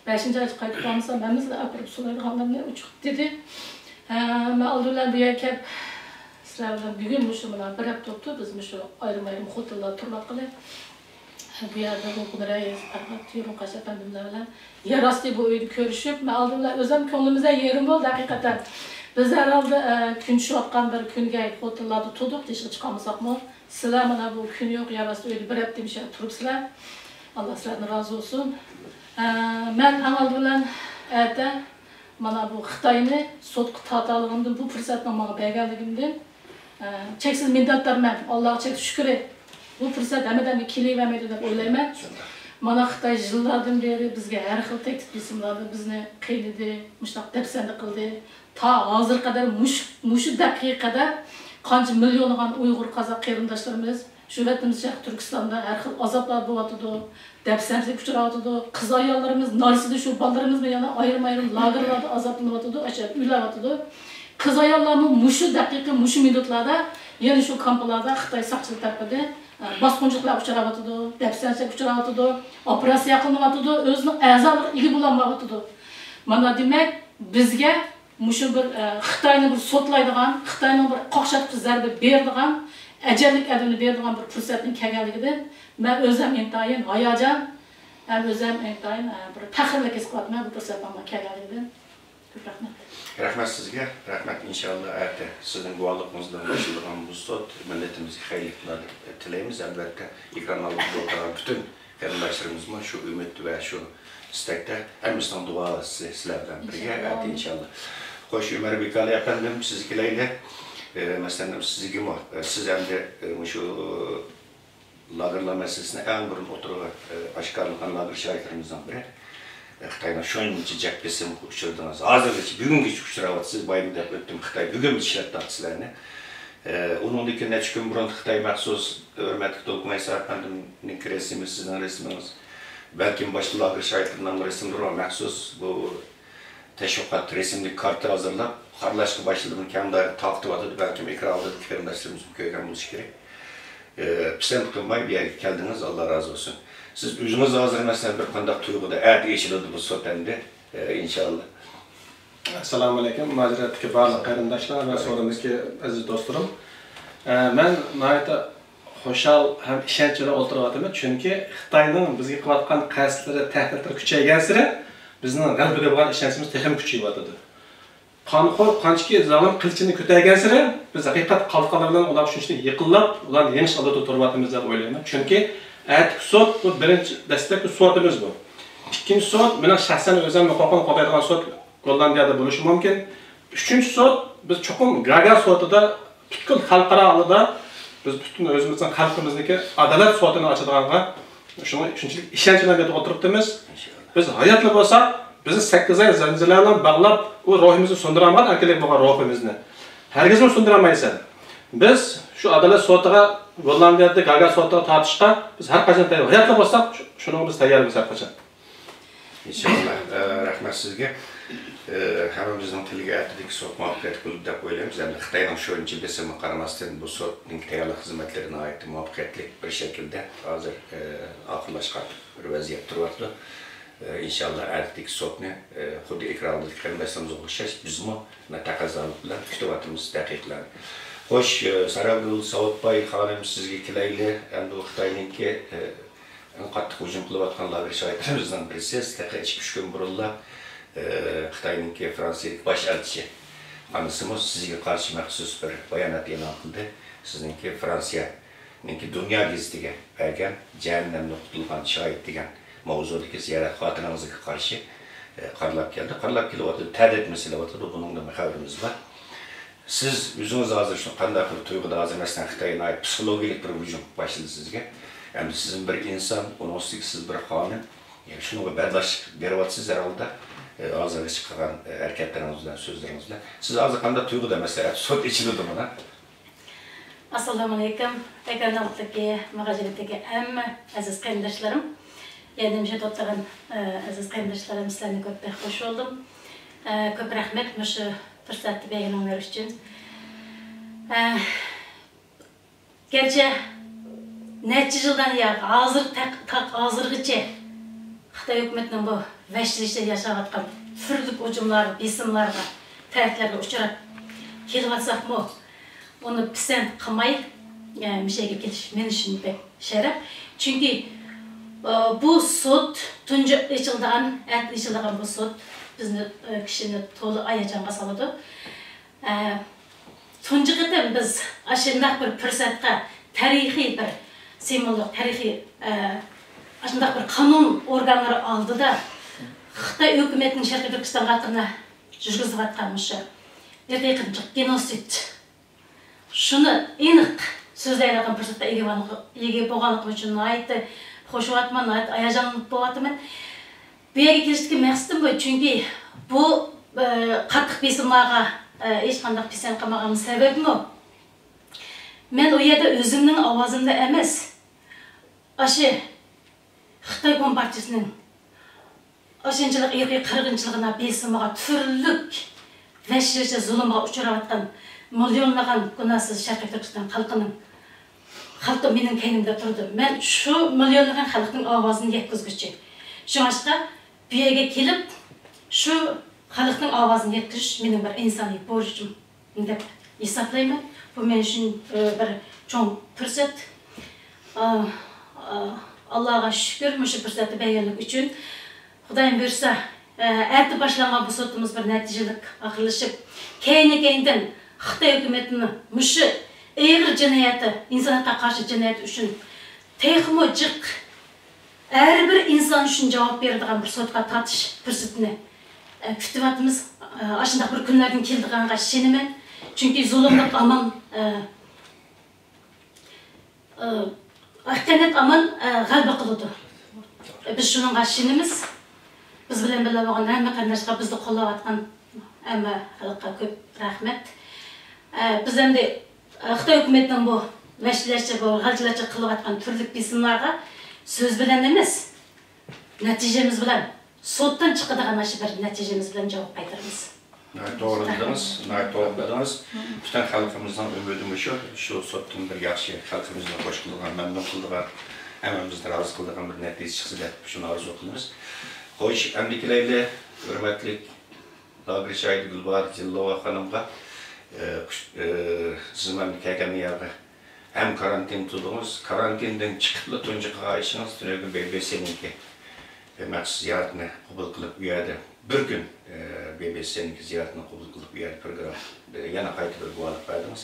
بەشىنچى ئايدا قايتىپ قالمىسا، مەن سىلەرنى ئەپىرىپ سولايدىغانلىرىنى ئوچۇق دېدى. ھە، مەن ئالدى بىلەن بۇ يەرگە كەپ، سىلەر بىلەن بۈگۈن مۇشۇ مانا بىر ھەپتە بوپتۇ، بىز مۇشۇ ئايرىم-ئايرىم خوتېللاردا تۇرۇۋاتقىلى. بۇ يەردە روھۇن رەئىس، ئەخمەت تۇيغۇن قاش ئەپەندىملەر بىلەن يەر ئاستى بۇ ئۆيدە كۆرۈشۈپ، مەن ئالدى بىلەن ئۆزۈم كۆڭلۈمىزدە يېرىم بولدى ھەقىقەتەن. بىز ھەرھالدا، ئە، كۈن چۈشۈۋاتقان بىر كۈنگە خوتېللاردا تۇردۇق، تېشىغا چىقالمىساقمۇ. سىلەر مانا بۇ كۈن يوق يەر ئاستى ئۆيدە بىر ھەپتە مۇشۇ يەردە تۇرۇپسىلەر. ئاللا سىلەردىن رازى بولسۇن. ئە، مەن ئەڭ ئالدى بىلەن ئەتە مانا بۇ خىتاينى سوتقا تارتالىغىنىمدىن بۇ پۇرسەتنىڭ ماڭا بەرگەنلىكىمدىن ئە، چەكسىز مىننەتدارمەن. ئاللاغا چەكسىز شۈكرى. بۇ پۇرسەت ھەممە ئادەمگە كېلىۋەرمەيدۇ دەپ ئويلايمەن. مانا خىتاي يىللاردىن بېرى بىزگە ھەر خىل تەھدىت-بېسىملاردا بىزنى قىينىدى، مۇشۇنداق دەپسەندە قىلدى. تا ھازىرغا قەدەر مۇشۇ، مۇشۇ دەقىقىگە قەدەر قانچە مىليونلىغان ئۇيغۇر، قازاق قېرىنداشلىرىمىز شۇ ۋەتىنىمىز شەرقىي تۈركىستاندا ھەر خىل ئازابلار بولۇۋاتىدۇ. دەپسەندىچىلىككە ئۇچراۋاتىدۇ. قىز ئاياللىرىمىز نارسىدە شۇ بالىلىرىمىزمۇ يەنە ئايرىم-ئايرىم لاگېرلاردا ئازابلىنىۋاتىدۇ، ئاشۇ يەردە ئۆلۈۋاتىدۇ. قىز ئاياللارمۇ مۇشۇ دەقىقە، مۇشۇ مىنۇتلاردا يەنە شۇ كامپلاردا خىتاي ساقچىلىرى تەرىپىدىن، ئە، باسقۇنچىلىقلارغا ئۇچراۋاتىدۇ، دەپسەندىچىلىككە ئۇچراۋاتىدۇ، ئوپېراتسىيە قىلىنىۋاتىدۇ، ئۆزىنىڭ ئەزالىرىغا ئىگە بولالمايۋاتىدۇ. مانا دېمەك، بىزگە مۇشۇ بىر، ئە، خىتاينى بىر سوتلايدىغان، خىتاينىڭ بىر قاقشاتقۇچ زەربە بېرىدىغان، ئەجەللىك ئەدىبىنى بېرىدىغان بىر پۇرسەتنىڭ كەلگەنلىكىدىن مەن ئۆزۈم ئىنتايىن ھاياجان، ھەم ئۆزۈم ئىنتايىن، ئە، بىر پەخىرلىك ھېس قىلىۋاتىمەن بۇ پۇرسەتنىڭ ماڭا كەلگەنلىكىدىن. كۆپ رەھمەت. رەھمەت سىزگە، رەھمەت. ئىنشاللا ئەتە سىزنىڭ گۇۋاھلىقىڭىز بىلەن باشلىنىدىغان بۇ سوت مىللىتىمىزگە خەيرلىك بولار دەپ تىلەيمىز. ئەلۋەتتە، ئېكران ئالدىدا ئولتۇرغان پۈتۈن قېرىنداشلىرىمىزمۇ شۇ ئۈمىد ۋە شۇ ئىستەكتە، ھەممىسىنىڭ دۇئاسى سىلەر بىلەن بىرگە ئەتە ئىنشاللا. خوش، ئۆمەر بىكالى ئەپەندىم، سىزگە كېلەيلى. ئە، مەسىلەن، سىزگىمۇ، ئە، سىز ئەمدى، ئە، مۇشۇ لاگېرلار مەسىلىسىنى ئەڭ بۇرۇن ئوتتۇرىغا، ئە، ئاشكارىلىغان لاگېر شاھىتلىرىمىزنىڭ بىرى. خىتاينىڭ شۇنچە جىق بېسىمغا ئۇچرىدىڭىز، ھازىرغىچە، بۈگۈنگىچە ئۇچراۋاتىسىز، بايام دەپ ئۆتتۈم، خىتاي بۈگۈنمۇ ئىشلەتتى سىلەرنى. ئە، ئۇنىڭدىن كېيىن نەچچە كۈن بۇرۇن خىتاي مەخسۇس، ھۆرمەتلىك دولقۇن ۋەيسە ئەپەندىمنىڭ رەسىمى، سىزنىڭ رەسىمىڭىز، بەلكىم باشقا لاگېر شاگىرتلىرىنىڭ رەسىملىرى مەخسۇس بۇ تەشۋىقات رەسىملىك كارتا ھازىرلاپ، خارلاشقا باشلىدى، بۇنى كەڭ دائىرىدە تارقىتىۋاتىدۇ، بەلكىم ئېكران ئالدىدىكى قېرىنداشلىرىمىزمۇ كۆرگەن بولۇشى كېرەك. ئە، پىسەنت قىلماي بۇ يەرگە كەلدىڭىز، ئاللا رازى بولسۇن. سىز ئۆزىڭىز ھازىر، مەسىلەن، بىر قانداق تۇيغۇدا، ئەتە ئېچىلىدۇ بۇ سوت ئەمدى، ئە، ئىنشاللا. ئەسسالامۇ ئەلەيكۇم، مۇھاجىرەتتىكى بارلىق قېرىنداشلار ۋە سورۇندىكى ئەزىز دوستلىرىم. ئە، مەن ناھايىتى خۇشال ھەم ئىشەنچ بىلەن ئولتۇرۇۋاتىمەن، چۈنكى خىتاينىڭ بىزگە قىلىۋاتقان قەستلىرى، تەھدىتلىرى كۈچەيگەنسېرى بىزنىڭ غەلىبىگە بولغان ئىشەنچىمىز تېخىمۇ كۈچىيىۋاتىدۇ. قانخور قانچىكى زالىم قىلىچىنى كۆتەرگەنسېرى، بىز ھەقىقەت قالقانلىرى بىلەن ئۇلارغا شۇنچىلىك يېقىنلاپ، ئۇلارنى يېڭىش ئالدىدا تۇرۇۋاتىمىز دەپ ئويلايمەن. چۈنكى ئەتىكى سوت، بۇ بىرىنچى، دەسلەپكى سوتىمىز بۇ. ئىككىنچى سوت، مېنىڭ شەخسەن ئۆزۈمنىڭ ھوقۇقۇمنى قوغدايدىغان سوت گوللاندىيەدە بولۇشى مۇمكىن. ئۈچىنچى سوت، بىز چوقۇم گاگا سوتىدا پۈتكۈل خەلقئارا ئالدىدا بىز پۈتۈن ئۆزىمىزنىڭ خەلقىمىزنىڭكى ئادالەت سوتىنى ئاچىدىغانغا شۇڭا شۇنچىلىك ئىشەنچ بىلەن بۇ يەردە ئولتۇرۇپتىمىز. بىز ھاياتلا بولساق، بىزنى سەككىز ئاي زەنجىرلەر بىلەن باغلاپ، ئۇ روھىمىزنى سۇندۇرالمىغان، ئەركىنلىك بولغان روھىمىزنى ھەرگىزمۇ سۇندۇرالمايسەن. بىز شۇ ئادالەت سوتىغا، گوللاندىيەدە گاگا سوتىغا تارتىشقا بىز ھەر قاچان تەييار. ھاياتلا بولساق، شۇ-، شۇنىڭغا بىز تەييارمىز ھەر قاچان. ئىنشاللا. ئە، رەھمەت سىزگە. ئە، ھەممىمىزنىڭ تىلىگە ئەتىدىكى سوت مۇۋەپپەقىيەتلىك بولىدۇ دەپ ئويلايمىز. ئەمدى خىتاينىڭ شۇنچە بېسىمىغا قارىماستىن، بۇ سوتنىڭ تەييارلىق خىزمەتلىرى ناھايىتى مۇۋەپپەقىيەتلىك بىر شەكىلدە ھازىر، ئە، ئاخىرلاشقان بىر ۋەزىيەتتە تۇرۇۋاتىدۇ. ئە، ئىنشاللا ئەتىدىكى سوتنى، ئە، خۇددى ئېكران ئالدىدىكى قېرىنداشلىرىمىزغا ئوخشاش بىزمۇ تەقەززالىق بىلەن كۈتۈۋاتىمىز دەقىقىلەرنى. خوش، ئە، ساراگۈل ساۋۇتباي خانىم، سىزگە كېلەيلى. ئەمدى بۇ خىتاينىڭكى، ئە، ئەڭ قاتتىق ھۇجۇم قىلىۋاتقان لاگېر شاگىرتلىرىمىزنىڭ بىرسى، سىز تېخى ئىككى-ئۈچ كۈن بۇرۇنلا، ئى، خىتاينىڭكى فرانسىيەدىكى باش ئەلچىخانىسىمۇ سىزگە قارشى مەخسۇس بىر بايانات ئېلان قىلدى. سىزنىڭكى فرانسىيەنىڭكى دۇنيا گېزىتىگە بەرگەن جەھەننەمدە قۇتۇلغان شاھىت دېگەن ماۋزۇدىكى زىيارەت خاتىرىڭىزگە قارشى، ئى، قارىلاپ كېلىدۇ. قارىلاپ كېلىۋاتىدۇ، تەدىت مەسىلە ئەۋاتىدۇ، بۇنىڭدىن خەۋىرىمىز بار. سىز ئۆزىڭىز ھازىر شۇ قانداق بىر تۇيغۇدا ھازىر، مەسىلەن، خىتاي ناھايىتى پسىخولوگىيەلىك بىر ھۇجۇم باشلىدى سىزگە. ئەمدى سىزمۇ بىر ئىنسان، ئۇنىڭ ئۈستىگە سىز بىر خانىم. يەنى شۇنىڭغا بەرداشلىق بېرىۋاتىسىز ھەر ھالدا. ئە، ھازىرغىچە قىلغان، ئە، ھەرىكەتلىرىڭىز بىلەن، سۆزلىرىڭىز بىلەن. سىز ھازىر قانداق تۇيغۇدا، مەسىلەن، سوت ئېچىلىدۇ مانا؟ ئەسسالامۇئەلەيكۇم. ئېكران ئالدىدىكى مۇھاجىرەتتىكى ھەممە ئەزىز قېرىنداشلىرىم، يەنە مۇشۇ يەردە ئولتۇرغان، ئە، ئەزىز قېرىنداشلىرىم، سىلەرنى كۆرۈپ بەك خوش بولدۇم. ئە، كۆپ رەھمەت مۇشۇ پۇرسەتنى بەرگىنىڭلار ئۈچۈن. ئە، گەرچە نەچچە يىلدىن يا ھازىر تەق-، تاق ھازىرغىچە خىتاي ھۆكۈمىتىنىڭ بۇ ۋەھشىيلىشىدە ياشاۋاتقان تۈرلۈك ھۇجۇملار، بېسىملارغا، تەھدىتلەرگە ئۇچراپ كېلىۋاتساقمۇ، ئۇنى پىسەنت قىلماي، ئە، مۇشۇ يەرگە كېلىش مېنى ئۈچۈن بەك شەرەپ. چۈنكى، ئە، بۇ سوت تۇنجى ئېچىلىدىغان، ئەتە ئېچىلىدىغان بۇ سوت بىزنى، ئە، كىشىنى تولا ھاياجانغا سالىدۇ. ئە، تۇنجى قېتىم بىز ئاشۇنداق بىر پۇرسەتكە، تارىخىي بىر سىمۋوللۇق، تارىخىي، ئە، ئاشۇنداق بىر قانۇن ئورگانلىرى ئالدىدا خىتاي ھۆكۈمىتىنىڭ شەرقىي تۈركىستانغا قارىتا يۈرگۈزۈۋاتقان مۇشۇ ئىرقىي قىرغىنچىلىق، گېنوسىد، شۇنى ئېنىق سۆزلەيدىغان پۇرسەتكە ئىگە بولغانلىقى، ئىگە بولغانلىقىم ئۈچۈن ناھايىتى خوش بولۇۋاتىمەن، ناھايىتى ھاياجانلىنىپ بولۇۋاتىمەن. بۇ يەرگە كېلىشتىكى مەقسىتىم بۇ، چۈنكى بۇ، ئە، قاتتىق بېسىملارغا، ئە، ھېچقانداق پىسەنت قىلمىغان سەۋەبمۇ، مەن ئۇ يەردە ئۆزۈمنىڭ ئاۋازىمدا ئەمەس، ئاشۇ خىتاي كومپارتىيىسىنىڭ ئاشۇنچىلىك ئىرقىي قىرغىنچىلىقىغا، بېسىمىغا، تۈرلۈك ۋەھشىيلىرچە زۇلۇمغا ئۇچراۋاتقان مىليونلىغان گۇناھسىز شەرقىي تۈركىستان خەلقىنىڭ، خەلقى مېنىڭ كەينىمدە تۇرىدۇ. مەن شۇ مىليونلىغان خەلقنىڭ ئاۋازىنى يەتكۈزگۈچى. شۇڭلاشقا بۇ يەرگە كېلىپ، شۇ خەلقنىڭ ئاۋازىنى يەتكۈزۈش مېنىڭ بىر ئىنسانىي بۇرچۇم دەپ ھېسابلايمەن. بۇ مەن ئۈچۈن، ئى، بىر چوڭ پۇرسەت. ئا، ئا، ئاللاغا شۈكۈر، مۇشۇ پۇرسەتنى بەرگەنلىكى ئۈچۈن. خۇدايىم بۇيرۇسا، ئە، ئەتە باشلانغان بۇ سوتىمىز بىر نەتىجىلىك ئاخىرلىشىپ، كەينى-كەينىدىن خىتاي ھۆكۈمىتىنىڭ مۇشۇ ئېغىر جىنايىتى، ئىنسانىيەتكە قارشى جىنايەت ئۈچۈن تېخىمۇ جىق، ھەر بىر ئىنسان ئۈچۈن جاۋاب بېرىدىغان بىر سوتقا تارتىش پۇرسىتىنى، ئە، كۈتۈۋاتىمىز. ئە، ئاشۇنداق بىر كۈنلەردىن كېلىدىغانغا ئىشىنىمەن. چۈنكى زۇلۇملۇق ھامان، ئە، ئە، ھەققانىيەت ھامان، ئە، غەلىبە قىلىدۇ. بىز شۇنىڭغا ئىشىنىمىز. بىز بىلەن بىللە بولغان ھەممە قېرىنداشلار، بىزنى قوللاۋاتقان ھەممە خەلققە كۆپ رەھمەت. ئە، بىز ئەمدى، ئە، خىتاي ھۆكۈمىتىنىڭ بۇ ۋەھشىيلەرچە، بۇ غەلىتىلەرچە قىلىۋاتقان تۈرلۈك بېسىملارغا سۆز بىلەن ئەمەس، نەتىجىمىز بىلەن، سوتتىن چىقىدىغان ئاشۇ بىر نەتىجىمىز بىلەن جاۋاب قايتۇرىمىز. ناھايىتى توغرا دېدىڭىز، ناھايىتى توغرا دېدىڭىز. پۈتۈن خەلقىمىزنىڭ ئۈمىدى مۇشۇ، شۇ سوتتىن بىر ياخشى، خەلقىمىزنى خوش قىلىدىغان، مەمنۇن قىلىدىغان، ھەممىمىزنى رازى قىلىدىغان بىر نەتىجە چىقسا دەپ شۇنى ئارزۇ قىلىمىز. خوش، ئەمدى كېلەيلى، ھۆرمەتلىك لاگېر شاھىتى گۈلباھار جېلىلوۋا خانىمغا، ئە، خۇش-، ئە، سىز مەن كەلگەن يەرگە ھەم كارانتىن تۇتۇلدىڭىز. كارانتىندىن چىقىپلا تۇنجى قىلغان ئىشىڭىز تۈنۈگۈن بى بى سىنىڭكى مەخسۇس زىيارىتىنى قوبۇل قىلىپ، ئۇ يەردە بىر كۈن، ئە، بى بى سىنىڭكى زىيارىتىنى قوبۇل قىلىپ، ئۇ يەردە پروگرامما، ئە، يەنە قايتا بىر گۇۋاھلىق بەردىڭىز.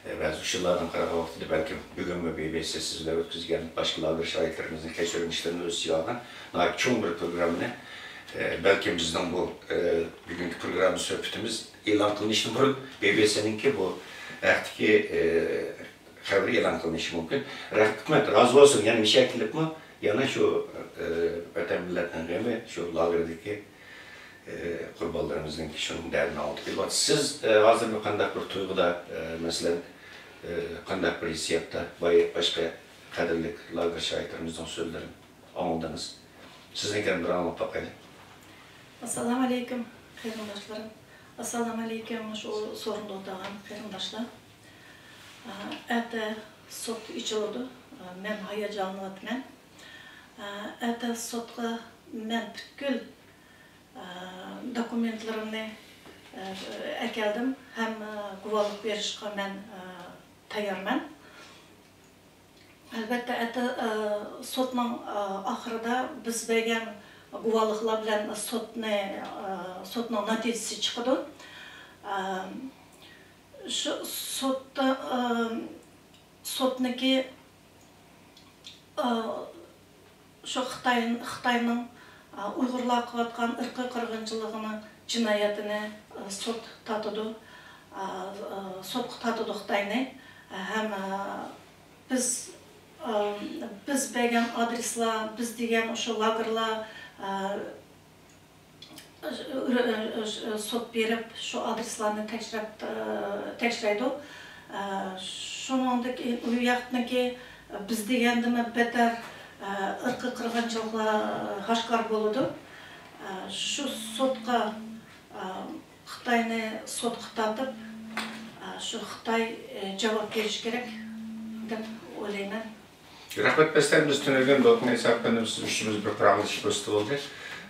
ئە، بەزى ئۇچۇرلاردىن قارىغان ۋاقتىدا بەلكىم بۈگۈنمۇ بى بى سى سىز بىلەن ئۆتكۈزگەن باشقا لاگېر شاھىتلىرىمىزنىڭ كەچۈرۈم ئىشلىرىنى ئۆز ئىچىگە ئالغان ناھايىتى چوڭ بىر پروگراممىنى، ئە، بەلكىم بىزنىڭ بۇ، ئە، بۈگۈنكى پروگرامما سۆھبىتىمىز ئېلان قىلىنىشتىن بۇرۇن بى بى سىنىڭكى بۇ ھەقتىكى، ئە، خەۋىرى ئېلان قىلىنىشى مۇمكىن. رەھمەت، رازى بولسۇن. يەنە مۇشۇ يەرگە كېلىپمۇ يەنە شۇ، ئە، ۋەتەن مىللەتنىڭ غېمى، شۇ لاگېردىكى، ئە، قۇربانلىرىمىزنىڭكى شۇنىڭ دەردىنى ئاڭلىتىپ كېلىۋاتىسىز. سىز، ئە، ھازىر بىر قانداق بىر تۇيغۇدا، ئە، مەسىلەن، ئە، قانداق بىر ھېسسىياتتا باي-، باشقا قەدىرلىك لاگېر شاھىتلىرىمىزنىڭ سۆزلىرىنى ئاڭلىدىڭىز؟ سىزنىڭكىنى بىر ئاڭلاپ باقايلى. ئەسسالامۇ ئەلەيكۇم، قېرىنداشلىرىم. ئەسسالامۇ ئەلەيكۇم، مۇشۇ سورۇندا ئولتۇرغان قېرىنداشلار. ئەتە سوت ئېچىلىدۇ. مەن ھاياجانلىنىۋاتىمەن. ئەتە سوتقا مەن پۈتكۈل دوكۇمېنتلىرىمنى ئەكەلدىم ھەم گۇۋاھلىق بېرىشقا مەن تەييارمەن. ئەلۋەتتە، ئەتە، ئە، سوتنىڭ، ئە، ئاخىرىدا بىز بەرگەن گۇۋاھلىقلار بىلەن سوتنى، ئە، سوتنىڭ نەتىجىسى چىقىدۇ. ئە، شۇ سوتتا، ئە، سوتنىكى، ئە، شۇ خىتاي، خىتاينىڭ، ئە، ئۇيغۇرلارغا قىلىۋاتقان ئىرقىي قىرغىنچىلىقىنىڭ جىنايىتىنى، ئە، سوت تارتىدۇ. ئە، ئە، سوتقا تارتىدۇ خىتاينى. ئە، ھەم، ئە، بىز، ئە، بىز بەرگەن ئادرېسلار، بىز دېگەن شۇ لاگېرلار، ئە، سوت بېرىپ، شۇ ئادرېسلارنى تەكشۈرۈپ، تەكشۈرەيدۇ. شۇنىڭدىكى، ئۇ ياقتىكى بىز دېگەندىنمۇ بەتتەر ئىرقىي قىرغىنچىلىقلار ئاشكارا بولىدۇ. شۇ سوتقا، خىتاينى سوتقا تارتىپ، شۇ خىتاي جاۋاب بېرىشى كېرەك دەپ ئويلايمەن. رەھمەت بەستەن، بىز تۈنۈگۈن دوكمېنت ھېسابلىنىپ سىز ئۈچىمىز بىر پاراڭلىشىش پۇرسىتى بولدى.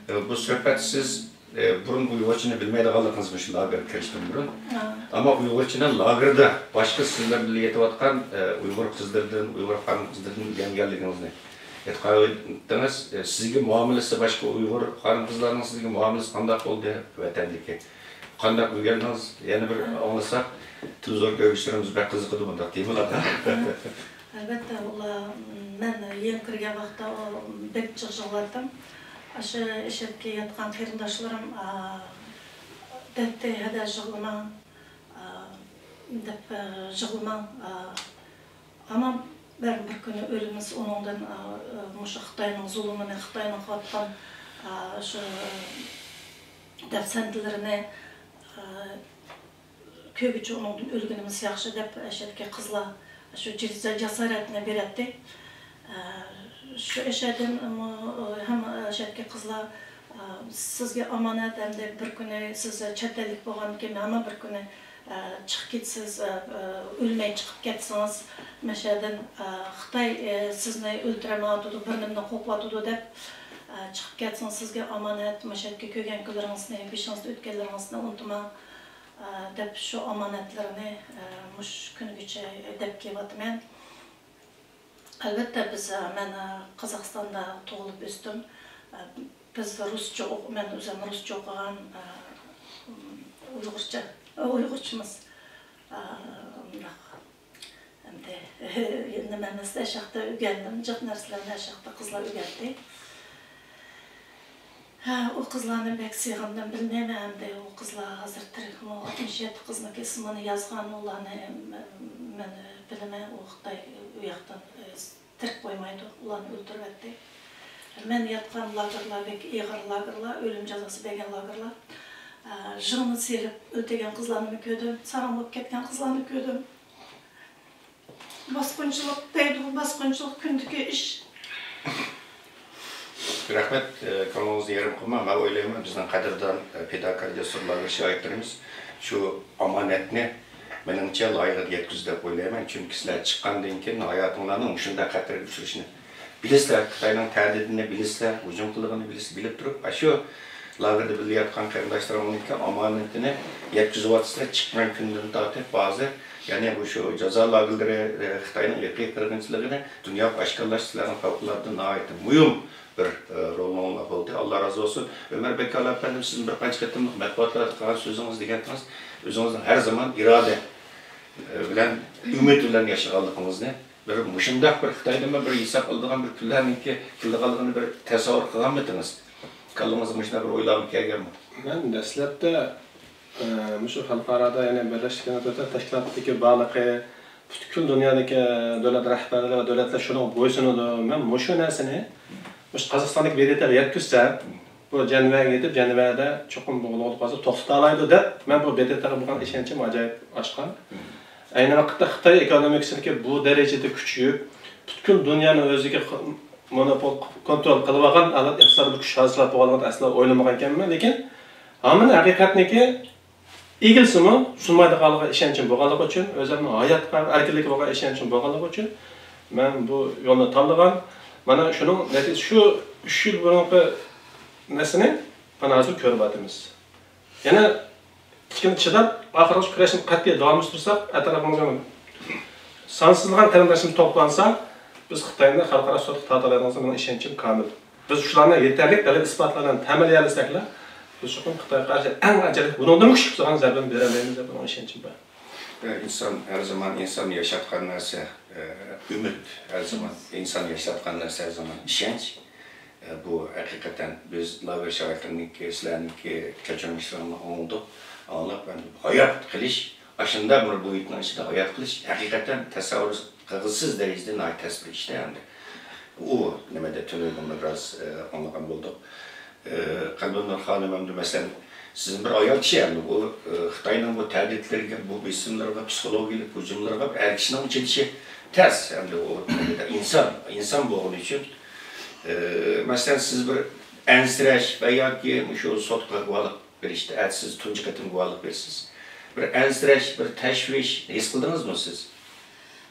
ئە، بۇ سۆھبەت سىز، ئە، بۇرۇن ئۇيغۇرچىنى بىلمەيدىغانلىقىڭىز مۇشۇ لاگېرغا كىرىشتىن بۇرۇن. ھە. ئەمما ئۇيغۇرچىنى لاگېردا باشقا سىز بىلەن بىللە يېتىۋاتقان، ئە، ئۇيغۇر قىزلىرىدىن، ئۇيغۇر خانىم قىزلىرىدىن ئۆگەنگەنلىكىڭىزنى ئېيتقان ئىدىڭىز. ئە، سىزگە مۇئامىلىسى، باشقا ئۇيغۇر خانىم قىزلارنىڭ سىزگە مۇئامىلىسى قانداق بولدى ۋەتەندىكى؟ قانداق ئۆگەندىڭىز؟ يەنە بىر ئاڭلىساق، تېلېۋىزور كۆرگۈچىلىرىمىز بەك قىزىقىدۇ بۇنداق تېمىلارغا. ئەلۋەتتە، ئۇلار، مەن يېڭى كىرگەن ۋاقىتتا ئۇ بەك جىق يىغلايتتىم. ئاشۇ ئەشەدىكى ياتقان قېرىنداشلىرىم، ئا، دەپتى، ھەدە يىغلىماڭ، ئا، دەپ، ئا، يىغلىماڭ، ئا، ئەمما بىر، بىر كۈنى ئۆلىمىز ئۇنىڭدىن، ئا، ئا، مۇشۇ خىتاينىڭ زۇلۇمىنى، خىتاينىڭ قىلىۋاتقان، ئا، شۇ دەپسەندىلىرىنى، ئا، كۆرگۈچە ئۇنىڭدىن ئۆلگىنىمىز ياخشى دەپ، ئەشەدىكى قىزلار شۇ جىرزا-، جاسارەتنى بېرەتتى. ئە، شۇ ئەشەدىن ھەم ئەشەدىكى قىزلار، ئە، سىزگە ئامانەت، ئەمدى بىر كۈنى سىز چەت ئەللىك بولغاندىكىن، ھەممە بىر كۈنى، ئە، چىقىپ كېتىسىز، ئە، ئە، ئۆلمەي چىقىپ كەتسىڭىز، مەشەدىن، ئە، خىتاي، ئە، سىزنى ئۆلتۈرەلمەيۋاتىدۇ، بىر نېمىنى قوغلاۋاتىدۇ دەپ، ئە، چىقىپ كەتسىڭىز، سىزگە ئامانەت، مەشەدىكى كۆرگەن كۈنلىرىڭىزنى، بېشىڭىزدا ئۆتكەنلىرىڭىزنى ئۇنتۇماڭ. ئە، دەپ شۇ ئامانەتلىرىنى، ئە، مۇشۇ كۈنگىچە دەپ كېلىۋاتىمەن. ئەلۋەتتە، بىز، ئە، مەن، ئە، قازاقىستاندا تۇغۇلۇپ ئۆستۈم. ئە، بىز رۇسچە ئوق-، مەن ئۆزۈم رۇسچە ئوقۇغان، ئە، ئۇيغۇرچە، ئۇيغۇرچىمىز. ئە، مۇنداق. ئەمدى نېمە ئەمەس، ئەشەقتە ئۆگەندىم، جىق نەرسىلەرنى ئەشەقتە قىزلار ئۆگەتتى. ھە، ئۇ قىزلارنى بەك سېغىندىم، بىلمەيمەن ئەمدى ئۇ قىزلار ھازىر تىرىكمۇ، ئاتمىش يەتتە قىزنىڭكى ئىسمىنى يازغان، ئۇلارنى مەن بىلىمەن، ئۇ خىتاي ئۇ ياقتىن تىرىك قويمايدۇ، ئۇلارنى ئۆلتۈرۈۋەتتى. مەن ياتقان لاگېرلار بەك ئېغىر لاگېرلار، ئۆلۈم جازاسى بەرگەن لاگېرلار. ئە، ژىڭنە سېلىپ ئۆلتۈرگەن قىزلارنىمۇ كۆردۈم، ساراڭ بولۇپ كەتكەن قىزلارنى كۆردۈم. باسقۇنچىلىق دەيدۇ، باسقۇنچىلىق كۈندىكى ئىش. رەھمەت، ئە، كۆڭلىڭىزنى يېرىم قىلماڭ. مەن ئويلايمەن، بىزنىڭ قەدىردان، ئە، پىداكار جەسۇر لاگېر شاھىتلىرىمىز شۇ ئامانەتنى، مېنىڭچە، لايىقىدا يەتكۈزدى دەپ ئويلايمەن. چۈنكى سىلەر چىققاندىن كېيىن ھاياتىڭلارنىڭ مۇشۇنداق خەتەرگە ئۇچرىشىنى بىلىسىلەر، خىتاينىڭ تەھدىتىنى بىلىسىلەر، ھۇجۇم قىلىدىغىنىنى بىلىسىلەر، بىلىپ تۇرۇپ، ئاشۇ لاگېردا بىللە ياتقان قېرىنداشلىرىڭىزنىڭكى ئامانىتىنى يەتكۈزۈۋاتىسىلەر. چىققان كۈندىن تارتىپ ھازىر، يەنى مۇشۇ جازا لاگېرلىرى، ئە، خىتاينىڭ ئىرقىي قىرغىنچىلىقىنى دۇنياغا ئاشكارىلاش سىلەرنىڭ پەۋقۇلئاددە ناھايىتى مۇھىم بىر، ئە، رولىڭلار بولدى. ئاللا رازى بولسۇن. ئۆمەر بەككال ئەپەندىم، سىزنى بىر قانچە قېتىملىق مەتبۇئاتلاردا قىلغان سۆزىڭىز دېگەنتىڭىز، ئۆزىڭىزنىڭ ھەر زامان ئىرادە، ئە، بىلەن، ئۈمىد بىلەن ياشىغانلىقىڭىزنى، بىر مۇشۇنداق بىر خىتايدىمۇ بىر ھېساب ئالىدىغان بىر كۈنلەرنىڭكى كېلىدىغانلىقىنى بىر تەسەۋۋۇر قىلغانمىدىڭىز؟ كاللىڭىزغا مۇشۇنداق بىر ئويلارمۇ كەلگەنمۇ؟ مەن دەسلەپتە، ئە، مۇشۇ خەلقئارادا، يەنى بىرلەشكەن دۆلەتلەر تەشكىلاتىدىكى بارلىقى، پۈتكۈل دۇنيادىكى دۆلەت رەھبەرلىرى ۋە دۆلەتلەر شۇنىڭغا بويسۇنىدۇ. مەن مۇشۇ نەرسىنى مۇشۇ قازاقىستاندىكى ۋىدېتەگە يەتكۈزسەم، بۇ جەنۋەگە يېتىپ، جەنۋەدە چوقۇم بۇ غۇلغۇلا قىلسا توختىتالايدۇ دەپ، مەن بۇ ۋىدېتەگە بولغان ئىشەنچىم ئاجايىپ ئاشقان. ئەينى ۋاقىتتا خىتاي ئېكونومىكىسىدىكى بۇ دەرىجىدە كۈچىيىپ، پۈتكۈل دۇنيانى ئۆزىگە مونوپول، كونترول قىلىۋالغان ھالەت ئىقتىسادىي بىر كۈچ ھاسىل قىلىپ بولغانلىقىنى ئەسلا ئويلىمىغانىكەنمەن. لېكىن ھامان ھەقىقەتنىكى ئىگىلىسىمۇ سۇنمايدىغانلىقىغا ئىشەنچىم بولغانلىقى ئۈچۈن، ئۆزۈمنىڭ ھاياتقا، ئەركىنلىككە بولغان ئىشەنچىم بولغانلىقى ئۈچۈن مەن بۇ يولنى تاللىغان. مانا شۇنىڭ نەتىجىسى شۇ ئۈچ يىل بۇرۇنقى نەرسىنى مانا ھازىر كۆرۈۋاتىمىز. يەنە كىچىككىنە چىداپ، ئاخىرغىچە كۈرەشنى قەتئىي داۋاملاشتۇرساق، ئەتراپىمىزغا سانسىزلىغان قېرىنداشلىرىمىز توپلانسا، بىز خىتاينى خەلقئارا سوتقا تارتالايدىغانلىقىمىزغا مېنىڭ ئىشەنچىم كامىل. بىز شۇلارنى يېتەرلىك دەلىل-ئىسپاتلار بىلەن تەمىنلىيەلىسەكلا، بىز چوقۇم خىتايغا قارشى ئەڭ ئەجەللىك، بۇنىڭدىنمۇ كۈچلۈك بولغان زەربىنى بېرەلەيمىز دەپ مېنىڭ ئىشەنچىم بار. ئىنسان ھەر زامان ئىنسان ياشاتقان نەرسە، ئە، ئۈمىد، ھەر زامان ئىنسان ياشاتقان نەرسە ھەر زامان ئىشەنچ. ئە، بۇ ھەقىقەتەن بىز لاگېر شاھىتلىرىنىڭكى، سىلەرنىڭكى كەچۈرمىشلىرىنى ئاڭلىدۇق، ئاڭلاپ، ھايات قېلىش، ئاشۇنداق بىر مۇھىتنىڭ ئىچىدە ھايات قېلىش ھەقىقەتەن تەسەۋۋۇر قىلغۇسىز دەرىجىدە ناھايىتى تەس بىر ئىش-تە ئەمدى. ئۇ نېمىدە تۈنۈگۈن بىراز، ئە، ئاڭلىغان بولدۇق. ئە، قەلبىنۇر خانىم ئەمدى مەسىلەن، سىزمۇ بىر ئايال كىشى ئەمدى بۇ، ئە، خىتاينىڭ بۇ تەھدىتلىرىگە، بۇ بېسىملىرىغا، پسىخولوگىيەلىك ھۇجۇملىرىغا بىر ئەر كىشىنىڭمۇ چىدىشى تەس ئەمدى ئۇ نېمىدە ئىنسان، ئىنسان بولغىنى ئۈچۈن. ئە، مەسىلەن، سىز بىر ئەنسىرەش ۋە ياكى مۇشۇ سوتقا گۇۋاھلىق بېرىشتە، ئەتە سىز تۇنجى قېتىم گۇۋاھلىق بېرىسىز. بىر ئەنسىرەش، بىر تەشۋىش ھېس قىلدىڭىزمۇ سىز؟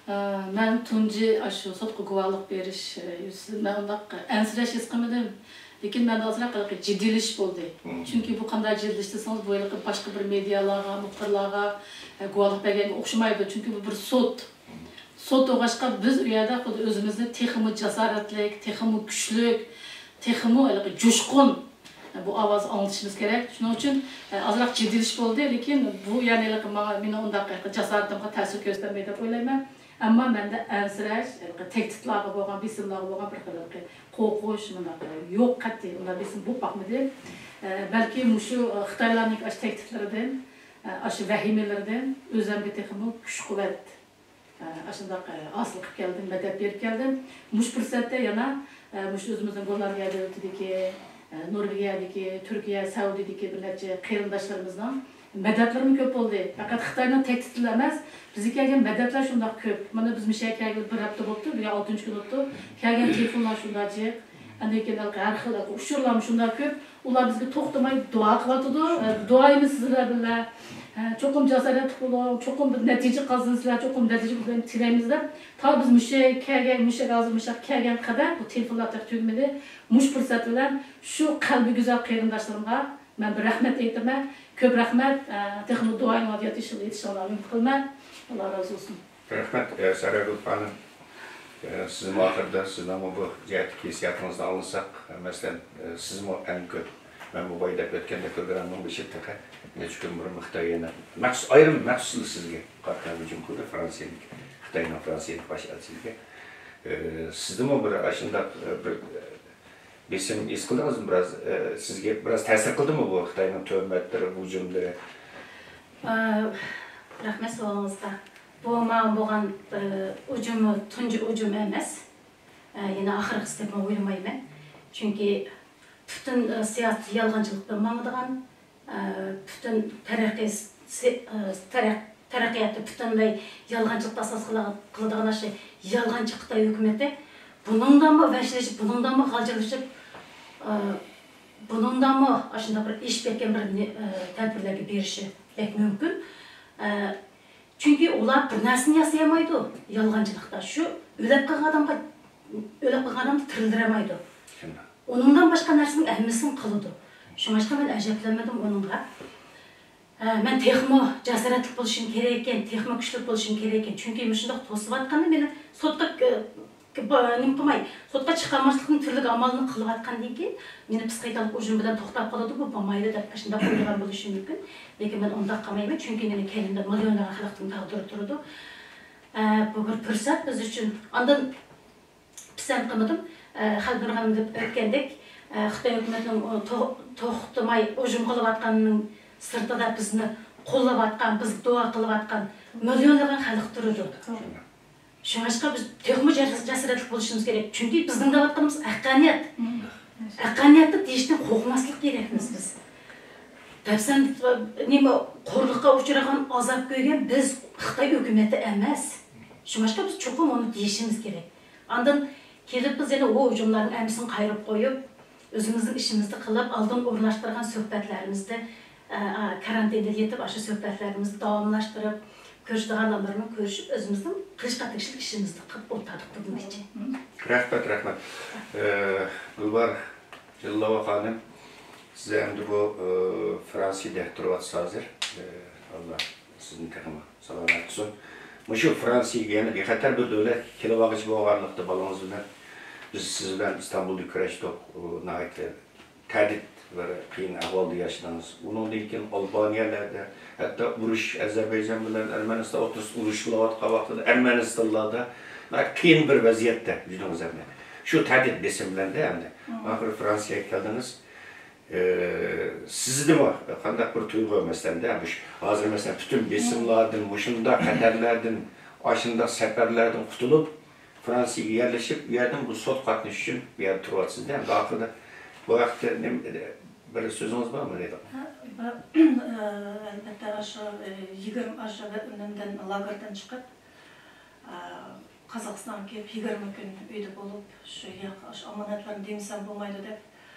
ئە، مەن تۇنجى ئاشۇ سوتقا گۇۋاھلىق بېرىش، ئە، يۈزىسىدىن مەن ئۇنداق ئەنسىرەش ھېس قىلمىدىم. لېكىن مەندە ئازراق ھېلىقى جىددىيلىشىش بولدى. چۈنكى بۇ قانداق جىددىيلىشىش دېسىڭىز، بۇ ھېلىقى باشقا بىر مېدىيالارغا، مۇخبىرلارغا، ئە، گۇۋاھلىق بەرگەنگە ئوخشىمايدۇ. چۈنكى بۇ بىر سوت. سوت بولغاچقا بىز ئۇ يەردە خۇددى ئۆزىمىزنى تېخىمۇ جاسارەتلىك، تېخىمۇ كۈچلۈك، تېخىمۇ ھېلىقى جۇشقۇن بۇ ئاۋازنى ئاڭلىتىشىمىز كېرەك. شۇنىڭ ئۈچۈن، ئە، ئازراق جىددىيلىشىش بولدى، لېكىن بۇ يەنە ھېلىقى ماڭا، مېنىڭ ئۇنداق ھېلىقى جاسارىتىمغا تەسىر كۆرسەتمەيدۇ دەپ ئويلايمەن. ئەمما مەندە ئەنسىرەش، ھېلىقى تەھدىتلارغا بولغان، بېسىملارغا بولغان بىر خىل ھېلىقى قورقۇش، مۇنداق يوق، قەتئىي ئۇنداق بېسىم بولۇپ باقمىدى. ئە، بەلكى مۇشۇ، ئە، خىتايلارنىڭكى ئاشۇ تەھدىتلىرىدىن، ئە، ئاشۇ ۋەھىمىلىرىدىن ئۆزۈمگە تېخىمۇ كۈچ-قۇۋۋەت، ئاشۇنداق ھاسىل قىلىپ كەلدىم، مەدەت بېرىپ كەلدىم. مۇشۇ پۇرسەتتە يەنە مۇشۇ ئۆزىمىزنىڭ گوللاندىيە دۆلىتىدىكى، نورۋېگىيەدىكى، تۈركىيە، سەئۇدىدىكى بىر نەچچە قېرىنداشلىرىمىزنىڭ مەدەتلىرىمۇ كۆپ بولدى. پەقەت خىتاينىڭ تەھدىتىدىلا ئەمەس، بىزگە كەلگەن مەدەتلەر شۇنداق كۆپ. مانا بىز مۇشۇ يەرگە كەلگىلى بىر ھەپتە بوپتۇ، بۈگۈن ئالتىنچى كۈن بوپتۇ. كەلگەن تېلېفونلار شۇنداق جىق. ئاندىن كېيىن ھەر خىل ئۇچۇرلارمۇ شۇنداق كۆپ. ئۇلار بىزگە توختىماي دۇئا قىلىۋاتىدۇ. ئە، دۇئايىمىز سىزلەر بىلەن. ئە، چوقۇم جاسارەتلىك بولۇڭ، چوقۇم بىر نەتىجە قازىنىسىلەر، چوقۇم نەتىجە بىلەن تىلەيمىز دەپ، تا بىز مۇشۇ يەرگە كەلگەن، مۇشۇ يەرگە ھازىر مۇشۇ يەرگە كەلگەن قەدەر بۇ تېلېفونلار تېخى تۈگىمىدى. مۇشۇ پۇرسەت بىلەن شۇ قەلبى گۈزەل قېرىنداشلىرىمغا مەن بىر رەھمەت ئېيتىمەن. كۆپ رەھمەت. ئە، تېخىمۇ دۇئايىڭلاردا يېتىشىڭلارنى ئۈمىد قىلىمەن. ئاللا رازى بولسۇن. رەھمەت، ئە، سەرەگۈل خانىم. ئە، سىزمۇ ئاخىرىدا سىزنىڭمۇ بۇ جەھەتتىكى ھېسسىياتىڭىزنى ئاڭلىساق، ئە، مەسىلەن، ئە، سىزمۇ ئەڭ كۆپ، مەن بۇ بايا دەپ ئۆتكەندەك پروگراممىنىڭ بېشىدا تېخى نەچچە كۈن بۇرۇن خىتاي يەنە مەخسۇس، ئايرىم مەخسۇسلا سىزگە قارىتا ھۇجۇم قىلدى، فرانسىيەدىكى، خىتاينىڭ فرانسىيەدىكى باش ئەلچىلىكى. ئە، سىزدىمۇ بىر ئاشۇنداق، ئە، بىر، ئە، بېسىم ھېس قىلدىڭىزمۇ بىراز؟ ئە، سىزگە بىراز تەسىر قىلدىمۇ بۇ خىتاينىڭ تۆھمەتلىرى، ھۇجۇملىرى؟ ئە، رەھمەت سوئالىڭىزغا. بۇ ماڭا بولغان، ئە، ھۇجۇمى تۇنجى ھۇجۇم ئەمەس. ئە، يەنە ئاخىرقىسى دەپمۇ ئويلىمايمەن. چۈنكى پۈتۈن، ئە، سىياسىتى يالغانچىلىق بىلەن ماڭىدىغان، ئە، پۈتۈن تەرەققىي سى-، ئە، تەرەق-، تەرەققىياتى پۈتۈنلەي يالغانچىلىققا ئاساس قىلغان، قىلىدىغان ئاشۇ يالغانچى خىتاي ھۆكۈمىتى بۇنىڭدانمۇ ۋەھشىيلىشىپ، بۇنىڭدانمۇ غالجىرلىشىپ، ئە، بۇنىڭدانمۇ ئاشۇنداق بىر ئېشىپ كەتكەن بىر نى-، ئە، تەدبىرلەرگە بېرىشى بەك مۇمكىن. ئە، چۈنكى ئۇلار بىر نەرسىنى ياسىيالمايدۇ يالغانچىلىقتا. شۇ ئۆلۈپ قالغان ئادەمگە، ئۆلۈپ قالغان ئادەمنى تىرىلدۈرەلمەيدۇ. شۇنداق. ئۇنىڭدىن باشقا نەرسىنىڭ ھەممىسىنى قىلىدۇ. شۇڭلاشقا مەن ئەجەبلەنمىدىم ئۇنىڭغا. ھە، مەن تېخىمۇ جاسارەتلىك بولۇشۇم كېرەك ئىكەن، تېخىمۇ كۈچلۈك بولۇشۇم كېرەك ئىكەن. چۈنكى مۇشۇنداق توسۇۋاتقاندا مېنى سوتقا، ك-، ك-، با-، نېمە قىلماي، سوتقا چىقارماسلىقنىڭ تۈرلۈك ئامالىنى قىلىۋاتقاندىن كېيىن، مېنى پسىخىكالىق ئۇجۇم بىلەن توختاپ قالىدۇ، بۇ بولمايدۇ دەپ ئاشۇنداق ئويلىغان بولۇشى مۇمكىن. لېكىن مەن ئۇنداق قىلمايمەن، چۈنكى مېنىڭ كەينىمدە مىليونلىغان خەلقنىڭ تەقدىرى تۇرىدۇ. ئە، بۇ بىر پۇرسەت بىز ئۈچۈن. ئاندىن پىسەنت قىلمىدىم. ئە، خەلبىر خانىم دەپ ئۆتكەندەك، ئە، خىتاي ھۆكۈمىتىنىڭ ئۇ تو-، توختىماي ھۇجۇم قىلىۋاتقاننىڭ سىرتىدا بىزنى قوللاۋاتقان، بىزگە دۇئا قىلىۋاتقان مىليونلىغان خەلق تۇرىدۇ. شۇڭلاشقا بىز تېخىمۇ جەس-، جاسارەتلىك بولۇشىمىز كېرەك. چۈنكى بىزنىڭ دەۋاتقىنىمىز ھەققانىيەت. ھەققانىيەتنى دېيىشتىن قورقماسلىق كېرەكمىز بىز. دەپسەندە نېمە، خورلۇققا ئۇچرىغان، ئازاب كۆرگەن بىز خىتاي ھۆكۈمىتى ئەمەس. شۇڭلاشقا بىز چوقۇم ئۇنى دېيىشىمىز كېرەك. ئاندىن كېلىپ بىز يەنە ئۇ ھۇجۇملارنىڭ ھەممىسىنى قايرىپ قويۇپ، ئۆزىمىزنىڭ ئىشىمىزنى قىلىپ، ئالدىن ئورۇنلاشتۇرغان سۆھبەتلىرىمىزدە، ئە، ئە، كارانتىندا يېتىپ، ئاشۇ سۆھبەتلىرىمىزنى داۋاملاشتۇرۇپ، كۆرۈشىدىغان ئادەملەر بىلەن كۆرۈشۈپ، ئۆزىمىزنىڭ قىلىشقا تېگىشلىك ئىشىمىزنى قىلىپ ئولتۇردۇق بۈگۈنگىچە. رەھمەت، رەھمەت. ئە، گۈلبار جېلىلوۋا خانىم، سىز ئەمدى بۇ، ئە، فرانسىيەدە تۇرۇۋاتىسىز ھازىر. ئە، ئاللا سىزنى تېخىمۇ سالامەت قىلسۇن. مۇشۇ فرانسىيەگە يەنە بىخەتەر بىر دۆلەتكە كېلىۋالغۇچى بولغانلىقتا بالىڭىز بىلەن بىز سىز بىلەن ئىستانبۇلدا كۆرۈشتۇق. ئۇ ناھايىتى تەھدىت بىر قىيىن ئەھۋالدا ياشىدىڭىز. ئۇنىڭدىن كېيىن ئالبانىيەلەردە، ھەتتا ئۇرۇش ئەزەربەيجان بىلەن ئەرمەنىستان ئوتتۇرىسىدا ئۇرۇش بولۇۋاتقان ۋاقتىدا ئەرمەنىستانلاردا ناھايىتى قىيىن بىر ۋەزىيەتتە يۈردىڭىز ئەمدى. شۇ تەھدىت بېسىم بىلەن ئەمدى ئاخىرى فرانسىيەگە كەلدىڭىز. ئى، سىزدىمۇ قانداق بىر تۇيغۇ، مەسىلەن، دە، مۇش-، ھازىر، مەسىلەن، پۈتۈن بېسىملاردىن، مۇشۇنداق خەتەرلەردىن، ئاشۇنداق سەپەرلەردىن قۇتۇلۇپ، فرانسىيەگە يەرلىشىپ، ئۇ يەردىن بۇ سوت قاتنىشىش ئۈچۈن بۇ يەردە تۇرۇۋاتىسىز-دە. ئەمدى ئاخىرىدا بۇ ھەقتە نېمە، بىر سۆزىڭىز بارمۇ دەيدىغان؟ ھە، بار. ئەلبەتتە، ئاشۇ، ئى، يىگىرمە، ئاشۇ نېمىدىن، لاگېردىن چىقىپ، ئە، قازاقىستانغا كېلىپ، يىگىرمە كۈن ئۆيدە بولۇپ، شۇ ياق، شۇ ئامانەتلەرنى دېمىسەم بولمايدۇ دەپ،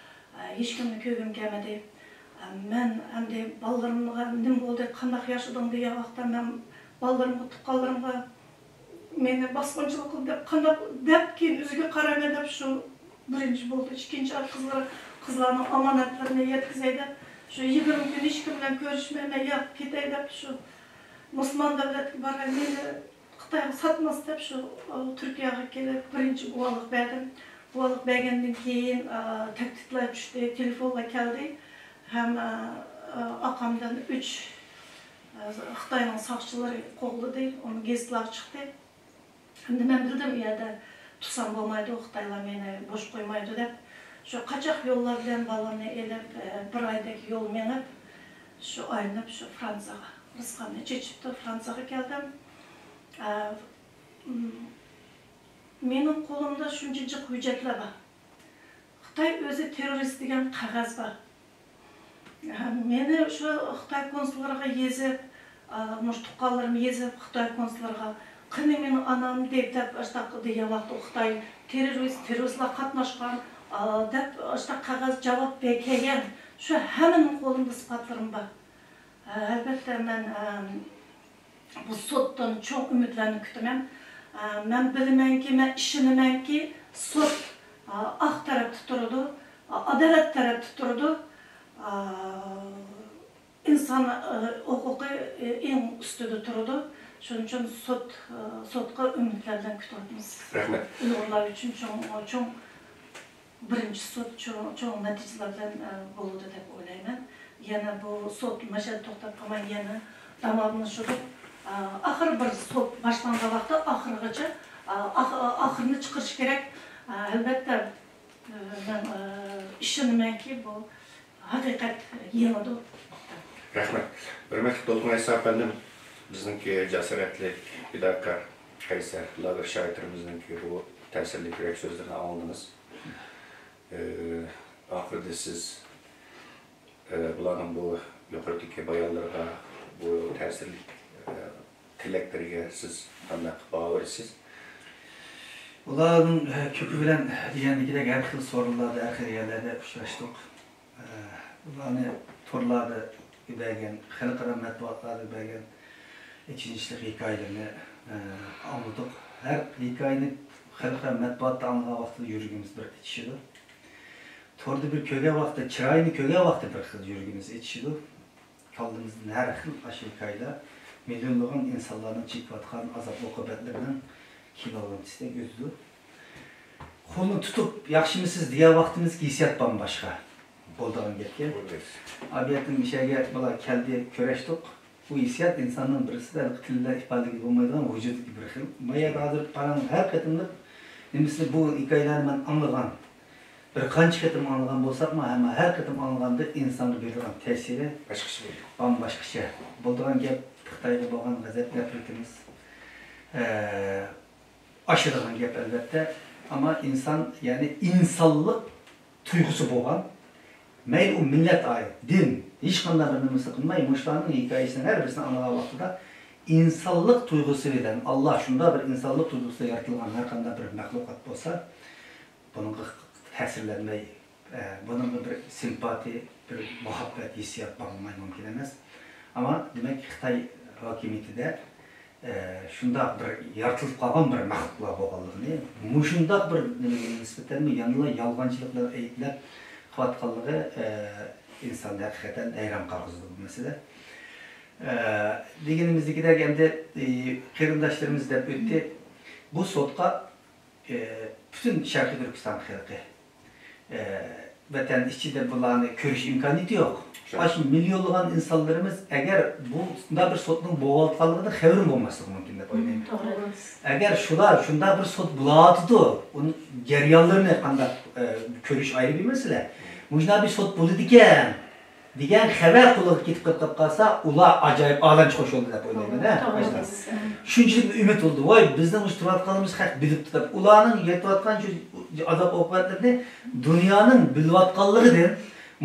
ئە، ھېچكىمنى كۆرگۈم كەلمىدى. ئە، مەن ئەمدى بالىلىرىمغا نېمە بولدى، قانداق ياشىدىڭ دېگەن ۋاقىتتا، مەن بالىلىرىمغا، تۇغقانلىرىمغا مېنى باسقۇنچىلىق قىلدى دەپ، قانداق دەپ، كېيىن ئۆزىگە قارايمەن دەپ، شۇ بىرىنچى بولدى. ئىككىنچى قىزلار، قىزلارنىڭ ئامانەتلىرىنى يەتكۈزەي دەپ، شۇ يىگىرمە كۈن ھېچكىم بىلەن كۆرۈشمەي، مەن ياق كېتەي دەپ، شۇ مۇسۇلمان دۆلەتكە باراي، مېنى خىتايغا ساتماس دەپ شۇ، ئا، تۈركىيەگە كېلىپ بىرىنچى گۇۋاھلىق بەردىم. گۇۋاھلىق بەرگەندىن كېيىن، ئا، تەھدىتلەر چۈشتى، تېلېفونلار كەلدى. ھەم، ئا، ئا، ئاقامدىن ئۈچ، ئا، خىتاينىڭ ساقچىلىرى قوغلىدى، ئۇنى گېزىتلارغا چىقتى. ئەمدى مەن بىلدىم، ئۇ يەردە تۇرسام بولمايدۇ، خىتايلار مېنى بوش قويمايدۇ دەپ، شۇ قاچاق يوللار بىلەن بالىلارنى ئېلىپ، ئە، بىر ئايدەك يول مېڭىپ، شۇ ئايلىنىپ، شۇ فرانسىيەگە، رىزقىمنى چېچىپتۇ، فرانسىيەگە كەلدىم. ئە، م، مېنىڭ قولۇمدا شۇنچە جىق ھۆججەتلەر بار. خىتاي ئۆزى تېررورىست دېگەن قەغەز بار. مېنى شۇ خىتاي كونسۇللىرىغا يېزىپ، ئا، مۇشۇ تۇغقانلىرىم يېزىپ خىتاي كونسۇللىرىغا، قېنى مېنىڭ ئانام دەپ، دەپ ئاشۇنداق دېگەن ۋاقىتتا، ئۇ خىتاي تېررورىست، تېررورىستلار قاتناشقان، ئا، دەپ ئاشۇنداق قەغەز جاۋاب بە-، كەلگەن. شۇ ھەممىنىڭ قولۇمدا ئىسپاتلىرىم بار. ئە، ئەلبەتتە، مەن، ئە، بۇ سوتتىن چوڭ ئۈمىدلەرنى كۈتىمەن. ئە، مەن بىلىمەنكى، مەن ئىشىنىمەنكى، سوت، ئە، ھەق تەرەپتە تۇرىدۇ، ئە، ئادالەت تەرەپتە تۇرىدۇ، ئە، ئىنسان، ئە، ھوقۇقى، ئە، ئەڭ ئۈستىدە تۇرىدۇ. شۇنىڭ ئۈچۈن سوت، ئە، سوتقا ئۈمىدلەر بىلەن كۈتۈۋاتىمىز. رەھمەت. ئۇيغۇرلار ئۈچۈن چوڭ، چوڭ بىرىنچى سوت چوڭ، چوڭ نەتىجىلەر بىلەن، ئە، بولىدۇ دەپ ئويلايمەن. يەنە بۇ سوت مۇشۇ يەردە توختاپ قالماي، يەنە داۋاملىشىدۇ. ئە، ئاخىرى بىر سوت باشلانغان ۋاقىتتا ئاخىرغىچە، ئە، ئاخ-، ئاخىرىنى چىقىرىش كېرەك. ئە، ئەلبەتتە، ئە، مەن، ئە، ئىشىنىمەنكى، بۇ ھەقىقەت يېڭىدۇ. رەھمەت. ھۆرمەتلىك دولقۇن ئەيسا ئەپەندىم، بىزنىڭكى جاسارەتلىك، پىداكار، قەيسەر لاگېر شائىرىمىزنىڭكى بۇ تەسىرلىك يۈرەك سۆزلىرىنى ئاڭلىدىڭىز. ئاخىرىدا سىز، ئە، بۇلارنىڭ بۇ يۇقىرىدىكى بايانلىرىغا، بۇ تەسىرلىك، ئە، تىلەكلىرىگە سىز قانداق باھا بېرىسىز؟ ئۇلارنىڭ، ئە، كۆپى بىلەن دېگەندىكىدەك ھەر خىل سورۇنلاردا، ھەر خىل يەرلەردە ئۇچراشتۇق. ئە، ئۇلارنى تورلاردا بەرگەن، خەلقئارا مەتبۇئاتلاردا بەرگەن ئېچىنىشلىق ھېكايىلىرىنى، ئە، ئاڭلىدۇق. ھەر ھېكايىنى خەلقئارا مەتبۇئاتتا ئاڭلىغان ۋاقتىدا يۈرىكىمىز بىر ئېچىشىدۇ. توردا بىر كۆرگەن ۋاقتى، چىرايىنى كۆرگەن ۋاقتى بىر خىل يۈرىكىمىز ئېچىشىدۇ. كاللىمىزدىن ھەر خىل ئاشۇ ھېكايىلەر مىليونلىغان ئىنسانلارنىڭ چېكىۋاتقان ئازاب-ئوقۇبەتلىرىنىڭ كىنولېنتىسىدەك ئۆتىدۇ. قولنى تۇتۇپ، ياخشىمۇسىز دېگەن ۋاقتىمىزدىكى ھېسسىيات بامباشقا. بولىدىغان گەپكەن. بۇ يەردىن مۇشۇ يەرگە بالا كەلدى، كۆرۈشتۇق. بۇ ھېسسىيات ئىنساننىڭ بىرسىدە تىل بىلەن ئىپادىلىگىلى بولمايدىغان ۋۇجۇدىدىكى بىر خىل. ما يەردە ھازىر قاراڭ، ھەر قېتىملىق نېمىسىنى، بۇ ھېكايىلەرنى مەن ئاڭلىغان. بىر قانچە قېتىم ئاڭلىغان بولساقمۇ، ئەمما ھەر قېتىم ئاڭلىغاندا ئىنسانغا بېرىدىغان تەسىرى باشقىچە بولىدۇ. بامباشقىچە. بولىدىغان گەپ، خىتايغا بولغان غەزەپ-نەپرىتىمىز، ئە، ئاشىدىغان گەپ، ئەلۋەتتە. ئەمما ئىنسان، يەنى ئىنسانلىق تۇيغۇسى بولغان، مەيلى ئۇ مىللەت ئايرىم، دىن، ھېچقانداق بىر نېمىسى قىلماي، مۇشۇلارنىڭ ھېكايىسىنى ھەر بىرسىنى ئاڭلىغان ۋاقتىدا ئىنسانلىق تۇيغۇسى بىلەن، ئاللا شۇنداق بىر ئىنسانلىق تۇيغۇسىدا يارىتىلغان ھەر قانداق بىر مەخلۇقات بولسا، بۇنىڭغا تەسىرلەنمەي، ئە، بۇنىڭغا بىر سىمپاتىيە، بىر مۇھەببەت ھېسسىيات باغلىماي مۇمكىن ئەمەس. ئەمما، دېمەك، خىتاي ھاكىمىيىتىدە، ئە، شۇنداق بىر يارىتىلىپ قالغان بىر مەخلۇقلار بولغانلىقىنى، مۇشۇنداق بىر نېمىگە نىسبەتەنمۇ يەنىلا يالغانچىلىقلار ئەيىبلەپ قىلىۋاتقانلىقى، ئە، ئىنساننى ھەقىقەتەن ھەيران قالغۇزىدۇ بۇ مەسىلە. ئە، دېگىنىمىزدىكىدەك ئەمدى، ئى، قېرىنداشلىرىمىز دەپ ئۆتتى. بۇ سوتقا، ئى، پۈتۈن شەرقىي تۈركىستان خەلقى، ئى، ۋەتەن ئىچىدە بۇلارنى كۆرۈش ئىمكانىيىتى يوق. شۇ. ئاشۇ مىليونلىغان ئىنسانلىرىمىز ئەگەر بۇ، بۇنداق بىر سوتنىڭ بولۇۋاتقانلىقىدىن خەۋىرىمۇ بولماسلىقى مۇمكىن دەپ ئويلايمەن. توغرا. ئەگەر شۇلار شۇنداق بىر سوت بولۇۋاتىدۇ، ئۇنىڭ جەريانلىرىنى قانداق، ئى، كۆرۈش ئايرى بىر مەسىلە. مۇشۇنداق بىر سوت بولىدىكەن، دېگەن خەۋەر قۇلىقىغا كېتىپ قېلىپ قالسا، ئۇلار ئاجايىپ ئالەمچە خوش بولدى دەپ ئويلايمەن، ھە، توغرا. ئاشۇنداق. شۇنچىلىك ئۈمىد بولدى، ۋاي، بىزنىڭ مۇشۇ تۇرۇۋاتقانلىرىمىز خەق بىلىپتۇ دەپ. ئۇلارنىڭ يېتىۋاتقان شۇ ئازاب-ئوقۇبەتلىرىنى دۇنيانىڭ بىلىۋاتقانلىقىدىن،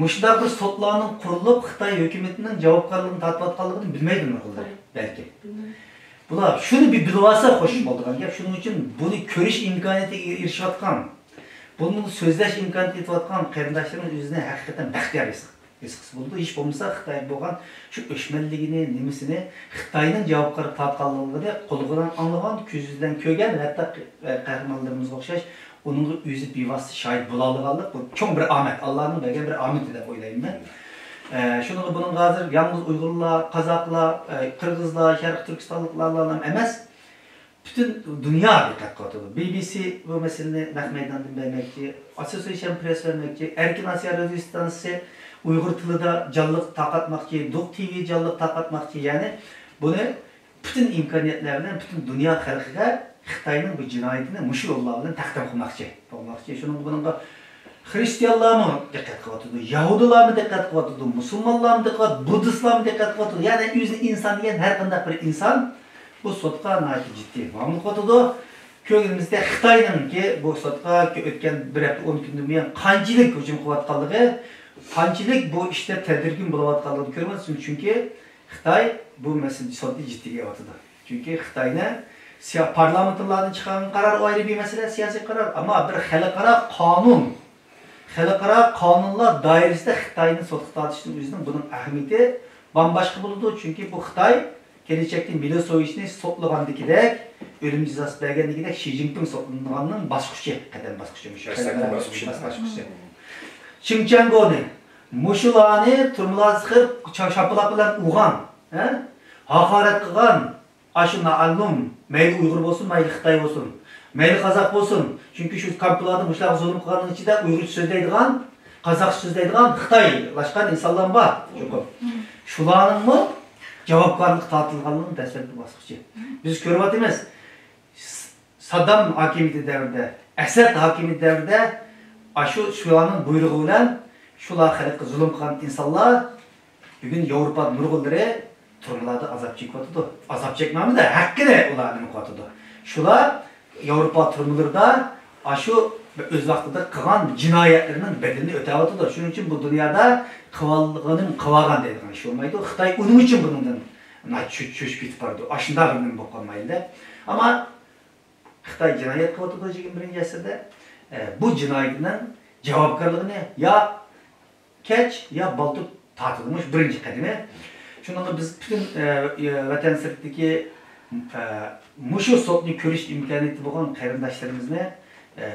مۇشۇنداق بىر سوتلارنىڭ قۇرۇلۇپ، خىتاي ھۆكۈمىتىنىڭ جاۋابكارلىقىنى تارتىۋاتقانلىقىدىن بىلمەيدۇ نۇرغۇنلىرى، بەلكىم. بۇلار شۇنى بىر بىلىۋالسا خوش بولىدىغان گەپ. شۇنىڭ ئۈچۈن بۇنى كۆرۈش ئىمكانىيىتىگە ئېرىشىۋاتقان، بۇنىڭ سۆزلەش ئىمكانىيىتى يېتىۋاتقان قېرىنداشلىرىمىز ئۆزىنى ھەقىقەتەن بەختىيار ھېس، ھېس قىلسا بولىدۇ. ھېچ بولمىسا خىتايغا بولغان شۇ ئۆچمەنلىكىنى، نېمىسىنى، خىتاينىڭ جاۋابكارلىققا تارتقانلىقىنى قۇلىقىدىن ئاڭلىغان، كۆزى بىلەن كۆرگەن، ھەتتا قەھرىمانلىرىمىزغا ئوخشاش ئۇنىڭغا ئۆزى بىۋاسىتە شاھىت بولالىغانلىق، بۇ چوڭ بىر ئامەت، ئاللانىڭ بەرگەن بىر ئامىتى دەپ ئويلايمەن مەن. ئە، شۇنىڭغا بۇنىڭغا ھازىر يالغۇز ئۇيغۇرلار، قازاقلار، ئە، قىرغىزلار، شەرقىي تۈركىستانلىقلارلا ئەمەس، پۈتۈن دۇنيا دىققەت قىلىۋاتىدۇ. بى بى سى بۇ مەسىلىنى نەق مەيداندىن بەرمەكچى، ئاسوسىيېشن پرېس بەرمەكچى، ئەركىن ئاسىيا رادىيو ئىستانسىسى ئۇيغۇر تىلىدا جانلىق تارقاتماقچى، دوق تى ۋى جانلىق تارقاتماقچى. يەنى بۇنى پۈتۈن ئىمكانىيەتلەر بىلەن پۈتۈن دۇنيا خەلقىگە خىتاينىڭ بۇ جىنايىتىنى مۇشۇ يوللار بىلەن تەقدىم قىلماقچى، قىلماقچى. شۇنىڭغا بۇنىڭغا خرىستىيانلارمۇ دىققەت قىلىۋاتىدۇ، يەھۇدىيلارمۇ دىققەت قىلىۋاتىدۇ، مۇسۇلمانلارمۇ دىققەت، بۇددىستلارمۇ دىققەت قىلىۋاتىدۇ. يەنى ئۆزىنى ئىنسان دېگەن ھەر قانداق بىر ئىنسان بۇ سوتقا ناھايىتى جىددىي مۇئامىلە قىلىۋاتىدۇ. كۆرگىنىمىزدە خىتاينىڭكى بۇ سوتقا ئۆتكەن بىر ھەپتە ئون كۈندىن بۇيان قانچىلىك ھۇجۇم قىلىۋاتقانلىقى، قانچىلىك بۇ ئىشتا تەدرىجىي بولۇۋاتقانلىقىنى كۆرۈۋاتىمىز. چۈنكى خىتاي بۇ مەسىلىنى سوتنى جىددىيگە ئېلىۋاتىدۇ. چۈنكى خىتاينى سىيا-، پارلامېنتلاردىن چىقارغان قارار ئۇ ئايرى بىر مەسىلە، سىياسىي قارار. ئەمما بىر خەلقئارا قانۇن، خەلقئارا قانۇنلار دائىرىسىدە خىتاينى سوتقا تارتىشنىڭ ئۆزىنىڭ بۇنىڭ ئەھمىيىتى بامباشقا بولىدۇ. چۈنكى بۇ خىتاي كېلىچەكتە مىلوسېۋىچنى سوتلىغاندىكىدەك ئۆلۈم جازاسى بەرگەندىكىدەك شى جىنپىڭ سوتلىنىدىغاننىڭ باسقۇچى، قەدەم باسقۇچى، مۇشۇ دەسلەپكى خەلقئارا باسقۇچى. باسقۇچى. چىڭ چياڭگونى، مۇشۇلارنى تۈرمىلەرگە سىقىپ، چا-، شاپىلاق بىلەن ئۇرغان، ھە؟ ھاقارەت قىلغان، ئاشۇ نامەلۇم، مەيلى ئۇيغۇر بولسۇن، مەيلى خىتاي بولسۇن، مەيلى قازاق بولسۇن. چۈنكى شۇ كامپلاردا مۇشۇلارغا زۇلۇم قىلغاننىڭ ئىچىدە ئۇيغۇرچە سۆزلەيدىغان، قازاقچە سۆزلەيدىغان، خىتايلاشقان ئىنسانلار بار، چوقۇم. شۇلارنىڭمۇ جاۋابكارلىققا تارتىلغانلىقىنىڭ دەسلەپكى باسقۇچى. بىز كۆرۈۋاتىمىز. ساددام ھاكىمىيىتى دەۋرىدە، ئەسەد ھاكىمىيىتى دەۋرىدە ئاشۇ شۇلارنىڭ بۇيرۇقى بىلەن شۇلار خەلققە زۇلۇم قىلغان ئىنسانلار بۈگۈن ياۋروپا نۇرغۇنلىرى تۈرمىلەردە ئازاب چېكىۋاتىدۇ. ئازاب چەكمەمدە ھەققىدە ئۇلار نېمە قىلىۋاتىدۇ. شۇلار ياۋروپا تۈرمىلىرىدا ئاشۇ ئۆز ۋاقتىدا قىلغان جىنايەتلىرىنىڭ بەدىلىنى ئۆتەۋاتىدۇ. شۇنىڭ ئۈچۈن بۇ دۇنيادا قىلىۋالغىنىم قىلىۋالغان دەيدىغان ئىش بولمايدۇ. خىتاي ئۇنىڭ ئۈچۈن بۇنىڭدىن چۆ-، چۆچۈپ كېتىپ بارىدۇ. ئاشۇنداق بىر نېمە بولۇپ قالمايلى. ئەمما خىتاي جىنايەت قىلىۋاتىدۇ يىگىرمە بىرىنچى ئەسىردە. ئە، بۇ جىنايىتىنىڭ جاۋابكارلىقىنى يا كەچ يا بالدۇر تارتىدۇ. مۇشۇ بىرىنچى قەدىمى. شۇنىڭغا بىز پۈتۈن، ئە، ئە، ۋەتەن سىرتىدىكى، ئە، مۇشۇ سوتنى كۆرۈش ئىمكانىيىتى بولغان قېرىنداشلىرىمىزنى، ئە،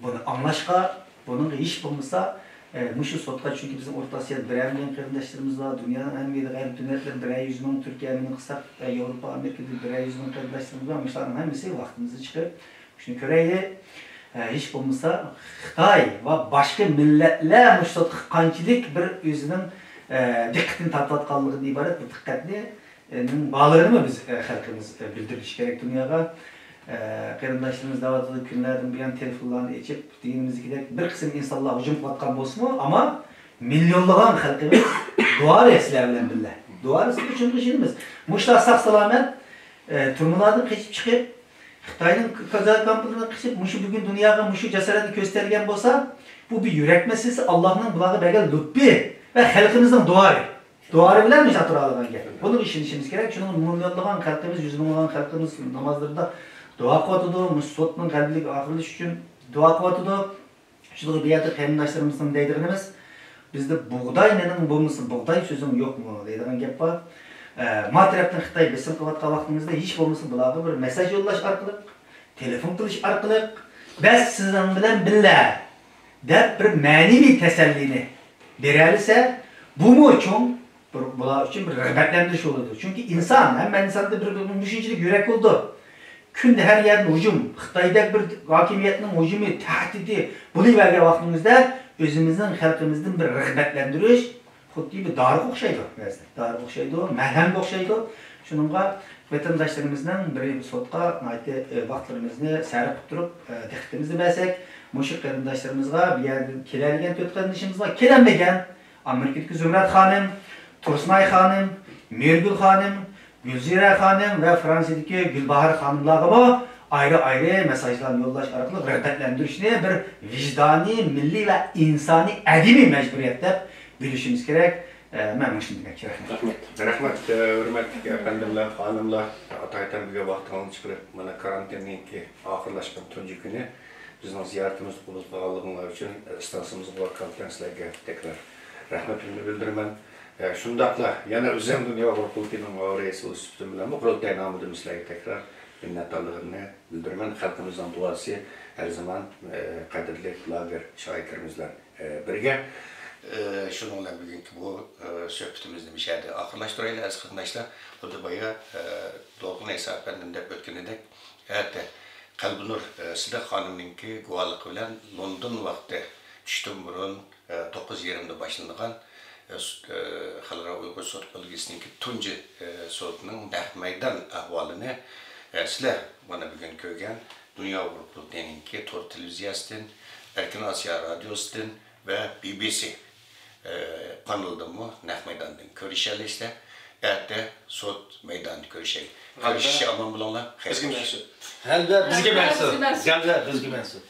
بۇنى ئاڭلاشقا، بۇنىڭغا ھېچ بولمىسا، ئە، مۇشۇ سوتقا، چۈنكى بىزنىڭ ئورتا ئاسىيادا بىرەر مىليون قېرىنداشلىرىمىز بار، دۇنيانىڭ ھەممە يېرىدە، ئايرىم دۆلەتلەردە بىرەر يۈز مىڭ، تۈركىيە مېنى قىلساق، ئە، ياۋروپا، ئامېرىكىدا بىرەر يۈز مىڭ قېرىنداشلىرىمىز بار. مۇشۇلارنىڭ ھەممىسى ۋاقتىمىزنى چىقىرىپ، شۇنى كۆرەيلى. ھە، ھېچ بولمىسا خىتاي ۋە باشقا مىللەتلەر مۇشۇ سوتقا قانچىلىك بىر ئۆزىنىڭ، ئە، دىققىتىنى تارتىۋاتقانلىقىدىن ئىبارەت بۇ دىققەتنى، ئە، نىڭ بارلىقىنىمۇ بىز، ئە، خەلقىمىز، ئە، بىلدۈرۈشى كېرەك دۇنياغا. ئە، قېرىنداشلىرىمىز دەۋاتىدۇ، كۈنلەردىن بۇيان تېلېفونلارنى ئېچىپ، دېگىنىمىزدىكىدەك بىر قىسىم ئىنسانلار ھۇجۇم قىلىۋاتقان بولسىمۇ، ئەمما مىليونلىغان خەلقىمىز دۇئادا سىلەر بىلەن بىللە. دۇئادا سىلەر شۇنىڭغا ئىشىنىمىز. مۇشۇلار ساق سالامەت، ئە، تۈرمىلاردىن قېچىپ چىقىپ، خىتاينىڭ كازا كامپلىرىغا قېچىپ، مۇشۇ بۈگۈن دۇنياغا مۇشۇ جاسارەتنى كۆستەرگەن بولسا، بۇ بىر يۈرەك مەسىلىسى، ئاللانىڭ بۇلارغا بەرگەن لۇتپى ۋە خەلقىمىزنىڭ دۇئايى. دۇئالىرى بىلەن مۇشۇ تۇرالىغان گەپ. بۇنىڭغا ئىشىنىشىمىز كېرەك. شۇنىڭ مىليونلىغان خەلقىمىز، يۈز مىڭلىغان خەلقىمىز نامازلىرىدا دۇئا قىلىۋاتىدۇ. مۇشۇ سوتنىڭ غەلىبىلىك ئاخىرلىشىشى ئۈچۈن دۇئا قىلىۋاتىدۇ. شۇنىڭغا بۇ يەردە قېرىنداشلىرىمىزنىڭ دەيدىغىنىمىز، بىزدە بۇغداي نېنىڭ بولمىسا، بۇغداي سۆزۈڭ يوقمۇ دەيدىغان گەپ بار. ئە، ما تەرەپتىن خىتاي بېسىم قىلىۋاتقان ۋاقتىمىزدا ھېچ بولمىسا بۇلارغا بىر مېساج يوللاش ئارقىلىق، تېلېفون قىلىش ئارقىلىق، بەس سىزنىڭ بىلەن بىللە دەپ بىر مەنىۋى تەسەللىنى بېرەلىسە، بۇمۇ چوڭ بىر، بۇلار ئۈچۈن بىر رىغبەتلەندۈرۈش بولىدۇ. چۈنكى ئىنسان، ھەممە ئىنساندا بىر، بىر مۇشۇنچىلىك يۈرەك بولىدۇ. كۈندە ھەر يەردىن ھۇجۇم، خىتايدەك بىر ھاكىمىيەتنىڭ ھۇجۇمى، تەھدىتى بولۇۋەرگەن ۋاقتىمىزدا ئۆزىمىزنىڭ خەلقىمىزدىن بىر رىغبەتلەندۈرۈش، خۇددى بىر دارىغا ئوخشايدۇ، بەزىدە دارىغا ئوخشايدۇ، مەلھەمگە ئوخشايدۇ. شۇنىڭغا ۋەتەنداشلىرىمىزنىڭ بىر سوتقا ناھايىتى، ئە، ۋاقىتلىرىمىزنى سەرپ قىلىپ تۇرۇپ، ئە، دىققىتىمىزنى بەرسەك، مۇشۇ قېرىنداشلىرىمىزغا، بۇ يەردىن كېلەلىگەن تۆت قېرىندىشىمىزغا، كېلەلمىگەن ئامېرىكىدىكى زۇمرەت خانىم، تۇرسۇنئاي خانىم، مېھرىگۈل خانىم، گۈلزىرە خانىم ۋە فرانسىيەدىكى گۈلباھار خانىملارغىمۇ ئايرى-ئايرى مېساجلارنى يوللاش ئارقىلىق رىغبەتلەندۈرۈشنى بىر ۋىجدانىي، مىللىي ۋە ئىنسانىي، ئەدەبىي مەجبۇرىيەت دەپ بىلىشىمىز كېرەك. ئە، مەن مۇشۇنى دېمەكچى. رەھمەت. رەھمەت، ئە، ھۆرمەتلىك ئەپەندىملەر، خانىملار، ئاتايىتەن بۈگۈن ۋاقتىڭلارنى چىقىرىپ، مانا، كارانتىننىڭكى ئاخىرلاشقان تۇنجى كۈنى بىزنىڭ زىيارىتىمىزنى قوبۇل قىلغانلىقىڭلار ئۈچۈن، ئىستانسىمىزغا ۋاكالىتەن سىلەرگە تەكرار رەھمىتىمنى بىلدۈرىمەن. ئە، شۇنداقلا يەنە ئۆزۈم دۇنيا ئۇيغۇر قۇرۇلتىيىنىڭ مۇئاۋىن رەئىسى سۈپىتىم بىلەنمۇ قۇرۇلتاي نامىدىن سىلەرگە تەكرار مىننەتدارلىقىمنى بىلدۈرىمەن. خەلقىمىزنىڭ دۇئاسى ھەر زامان، ئە، قەدىرلىك لاگېر شاھىتلىرىمىز بىلەن، ئە، بىرگە. ئە، شۇنىڭ بىلەن بۈگۈنكى بۇ، ئە، سۆھبىتىمىزنى مۇشۇ يەردە ئاخىرلاشتۇرايلى، ئەزىز قېرىنداشلار. خۇددى بايا، ئە، دولقۇن ئەيسا ئەپەندىم دەپ ئۆتكىنىدەك، ئەتە قەلبىنۇر، ئە، سىدىق خانىمنىڭكى گۇۋاھلىقى بىلەن لوندون ۋاقتى چۈشتىن بۇرۇن، ئە، توققۇز يېرىمدا باشلىنىدىغان، ئە، سوت، ئە، خەلقئارا ئۇيغۇر سوت كوللېگىيىسىنىڭكى تۇنجى، ئە، سوتىنىڭ نەق مەيدان ئەھۋالىنى، ئە، سىلەر مانا بۈگۈن كۆرگەن دۇنيا ئۇيغۇر قۇرۇلتىيىنىڭكى تور تېلېۋىزىيەسىدىن، ئەركىن ئاسىيا رادىيوسىدىن ۋە بى بى سى، ئە، قانىلىدىنمۇ نەق مەيداندىن كۆرۈشەلەيسىلەر. ئەتە سوت مەيدانىدا كۆرۈشەيلى. كۆرۈشۈشكە ئامان بولۇڭلار. خەير بىزگە خوش. مەنسۇپ. غەلىبە بىزگە مەنسۇپ. بىزگە مەنسۇپ. غەلىبە بىزگە مەنسۇپ.